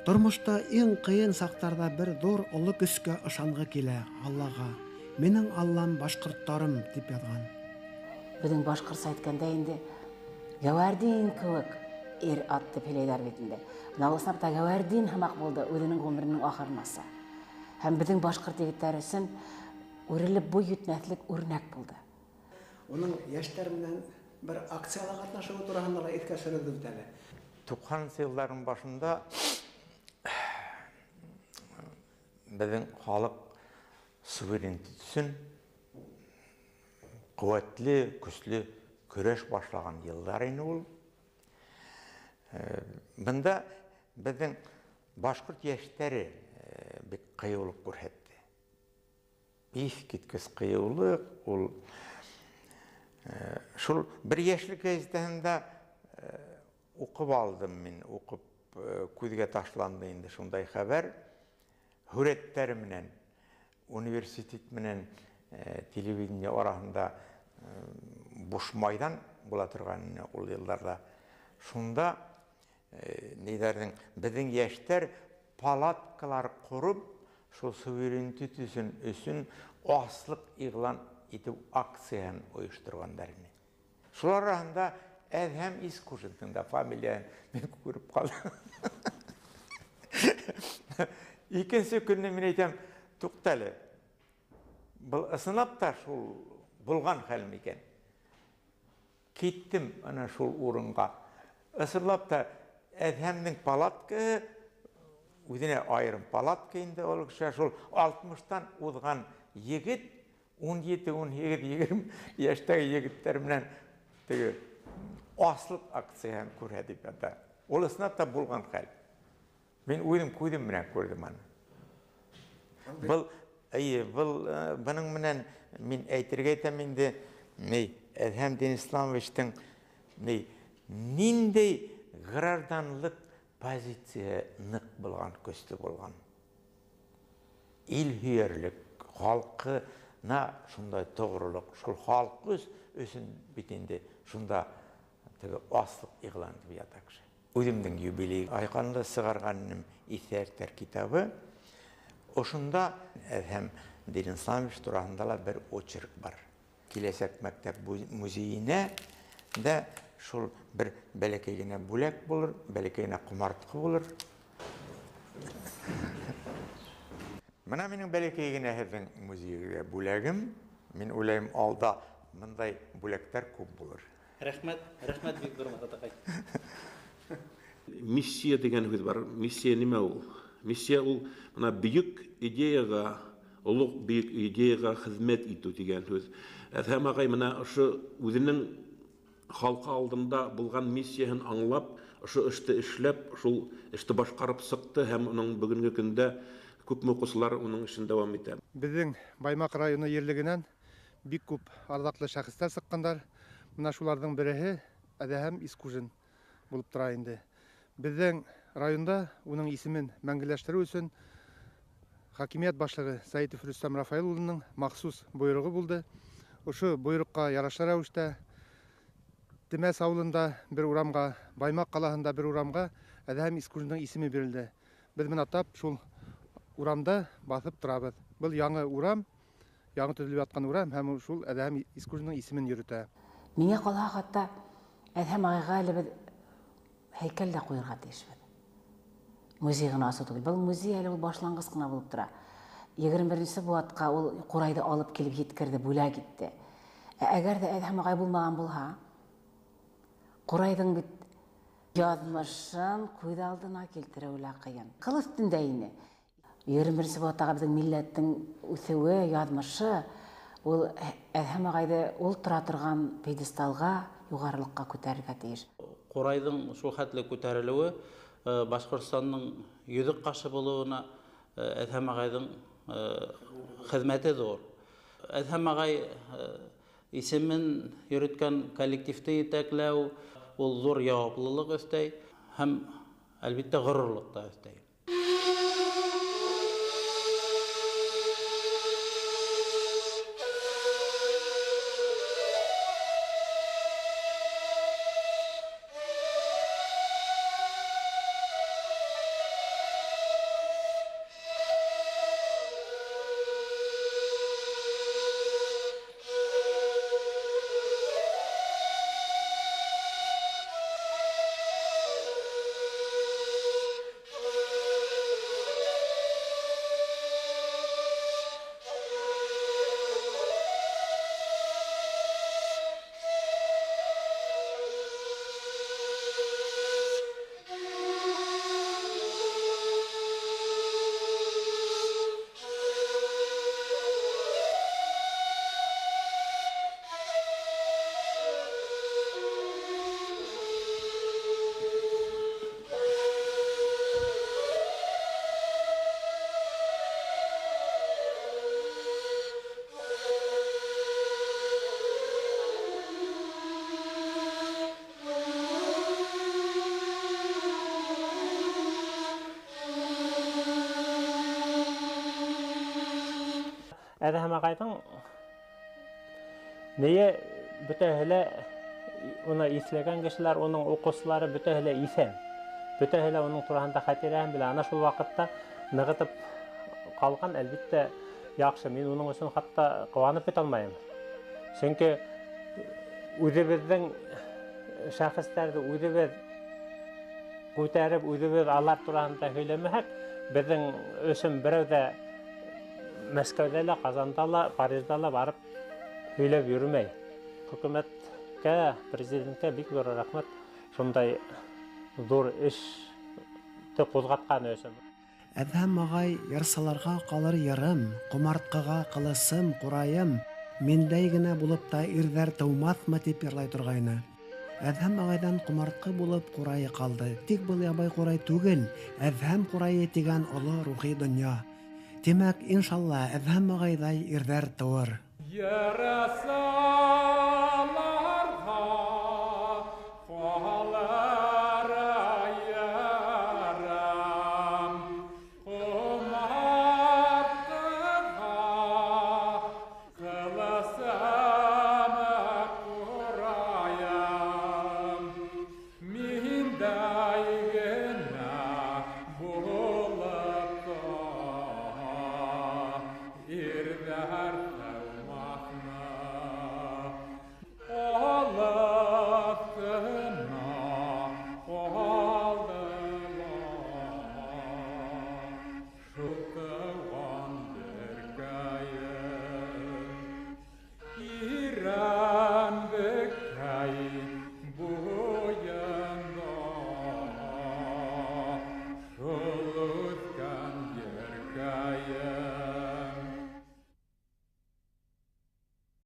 [SPEAKER 1] тормошта иң ҡыйын саҡтарҙа бер ҙур оло көскә ышанғы килә, Аллаға. Минең Аллам башҡорттарым, тип яҙған.
[SPEAKER 19] Беҙҙең башҡортса әйткәндә инде Гәүәрдин кеүек ир ат тип һөйләйҙәр бит инде. Бына ул ысынлап та Гәүәрдин һымаҡ булды үҙенең ғүмеренең ахырынаса. Һәм беҙҙең башҡорт егеттәре өсөн үрелеп буй етмәҫлек үрнәк булды.
[SPEAKER 1] Уның йәштәр менән бер акцияла ҡатнашыуы тураһында ла иҫкә төшөрөлдө бит әле.
[SPEAKER 20] 90-нсы йылдарҙың башында беҙҙең халыҡ суверенитет өсөн ҡеүәтле, көслө көрәш башлаған йылдар ине ул. Бында беҙҙең башҡорт йәштәре бик ҡыйыулыҡ күрһәтте. Иҫ киткес ҡыйыулыҡ ул. Шул бер йәшлек гәзитәһендә уҡып алдым мин, уҡып күҙгә ташланды инде шундай хәбәр. Һүрәттәре менән, университет менән телевидение араһында буш майҙан була торған ине ул йылдарҙа. Шунда ниҙәрҙең беҙҙең йәштәр палаткалар ҡороп, шул суверенитет өсөн аслыҡ иғлан итеү акцияһын ойошторғандар ине. Шулар араһында Әҙһәм Искужиндың да фамилияһын мин күреп ҡалдым. Икенсе көнне мин әйтәм, туҡта әле, был ысынлап та шул булған хәл микән? Киттем ана шул урынға. Ысынлап та Әҙһәмдең палаткаһы, үҙенә айырым палатка инде ул кеше, шул 60-тан уҙған егет, 17, 18, 20 йәштәге егеттәр менән теге аслыҡ акцияһын күрһәтеп ята. Ул ысынлап та булған хәл. Мин үҙем күҙем менән күрҙем аны. Был, эйе, был бының менән мин әйтергә итәм инде, ни, Әҙһәм Динисламовичтың ни, ниндәй гражданлыҡ позиция ныҡ булған, көслө булған. Ил һөйәрлек, халҡына шундай тоғролоҡ, шул халҡы өсөн бит инде шунда теге аслыҡ иғлан итеп ята кеше. Үҙемдең юбилей айҡанлы сығарған инем иҫтәлектәр китабы. Ошонда Әҙһәм Динисламович тураһында ла бер очерк бар. Киләсәк мәктәп музейенә дә шул бер бәләкәй генә бүләк булыр, бәләкәй генә ҡомартҡы булыр. Бына минең бәләкәй генә һеҙҙең музейгә бүләгем. Мин уйлайым, алда бындай бүләктәр күп булыр.
[SPEAKER 17] Рәхмәт, рәхмәт бик ҙур, Марат ағай.
[SPEAKER 16] Миссия тигән һүҙ бар. Миссия нимә ул? Миссия ул бына бөйөк идеяға, олоғ бөйөк идеяға хеҙмәт итеү тигән һүҙ. Әҙһәм ағай бына ошо үҙенең халҡы алдында булған миссияһын аңлап, ошо эште эшләп, шул эште башҡарып сыҡты һәм уның бөгөнгө көндә күпме уҡыусылар уның эшен дауам итә.
[SPEAKER 2] Беҙҙең Баймаҡ районы ерлегенән бик күп арҙаҡлы шәхестәр сыҡҡандар. Бына шуларҙың береһе Әҙһәм Искужин булып тора инде. Беҙҙең районда уның исемен мәңгеләштереү өсөн хакимиәт башлығы Сәйитов Рөстәм Рафаил улының махсус бойороғо булды. Ошо бойороҡҡа ярашлы рәүештә Темәс ауылында бер урамға, Баймаҡ ҡалаһында бер урамға Әҙһәм Искужиндың исеме бирелде. Беҙ бына тап шул урамда баҫып торабыҙ. Был яңы урам, яңы төҙөлөп ятҡан урам һәм шул Әҙһәм Искужиндың исемен йөрөтә.
[SPEAKER 19] Миңә ҡалһа, хатта Әҙһәм ағайға әле беҙ һәйкәл дә ҡуйырға тейешбеҙ. Музей ғына асыу түгел. Был музей әле ул башланғыс ҡына булып тора. 21-нсе быуатҡа ул ҡурайҙы алып килеп еткерҙе, бүләк итте. Ә әгәр ҙә Әҙһәм ағай булмаған булһа, ҡурайҙың бит яҙмышын күҙ алдына килтереү лә ҡыйын. Ҡыл өҫтөндә ине. 21-нсе быуаттағы беҙҙең милләттең үҫеүе, яҙмышы ул Әҙһәм ағайҙы ул тора торған пьедесталға, юғарылыҡҡа күтәрергә тейеш.
[SPEAKER 17] Ҡурайҙың шул хәтле күтәрелеүе Башҡортостандың йөҙөк ҡашы булыуына Әҙһәм ағайҙың хеҙмәте ҙур. Әҙһәм ағай исемен йөрөткән коллективты етәкләү ул ҙур яуаплылыҡ өҫтәй һәм, әлбиттә, ғорурлыҡ та өҫтәй.
[SPEAKER 8] Әҙһәм ағайҙың нейе бөтәһе лә уны иҫләгән кешеләр, уның уҡыусылары бөтәһе лә иҫән. Бөтәһе лә уның тураһында хәтирәһен белә. Ана шул ваҡытта нығытып ҡалған, әлбиттә, яҡшы. Мин уның өсөн хатта ҡыуанып бөтә алмайым. Сөнки үҙебеҙҙең шәхестәрҙе үҙебеҙ күтәреп, үҙебеҙ алар тураһында һөйләмәһәк, беҙҙең өсөн берәү ҙә Мәскәүҙә лә, Ҡазанда ла, Парижда ла барып һөйләп йөрөмәй. Хөкүмәткә, президентка бик ҙур рәхмәт шундай ҙур эште ҡуҙғатҡан өсөн.
[SPEAKER 1] Әҙһәм ағай йырсыларға ҡалыр йырым, ҡомартҡыға ҡылысым, ҡурайым, миндәй генә булып та ирҙәр тыумаҫмы тип йырлай торғайны. Әҙһәм ағайҙан ҡомартҡы булып ҡурайы ҡалды. Тик был ябай ҡурай түгел, Әҙһәм ҡурайы тигән оло рухи донъя. Тимәк, иншалла, Әҙһәм ағайҙай ирҙәр тыуыр.
[SPEAKER 3] Яраса.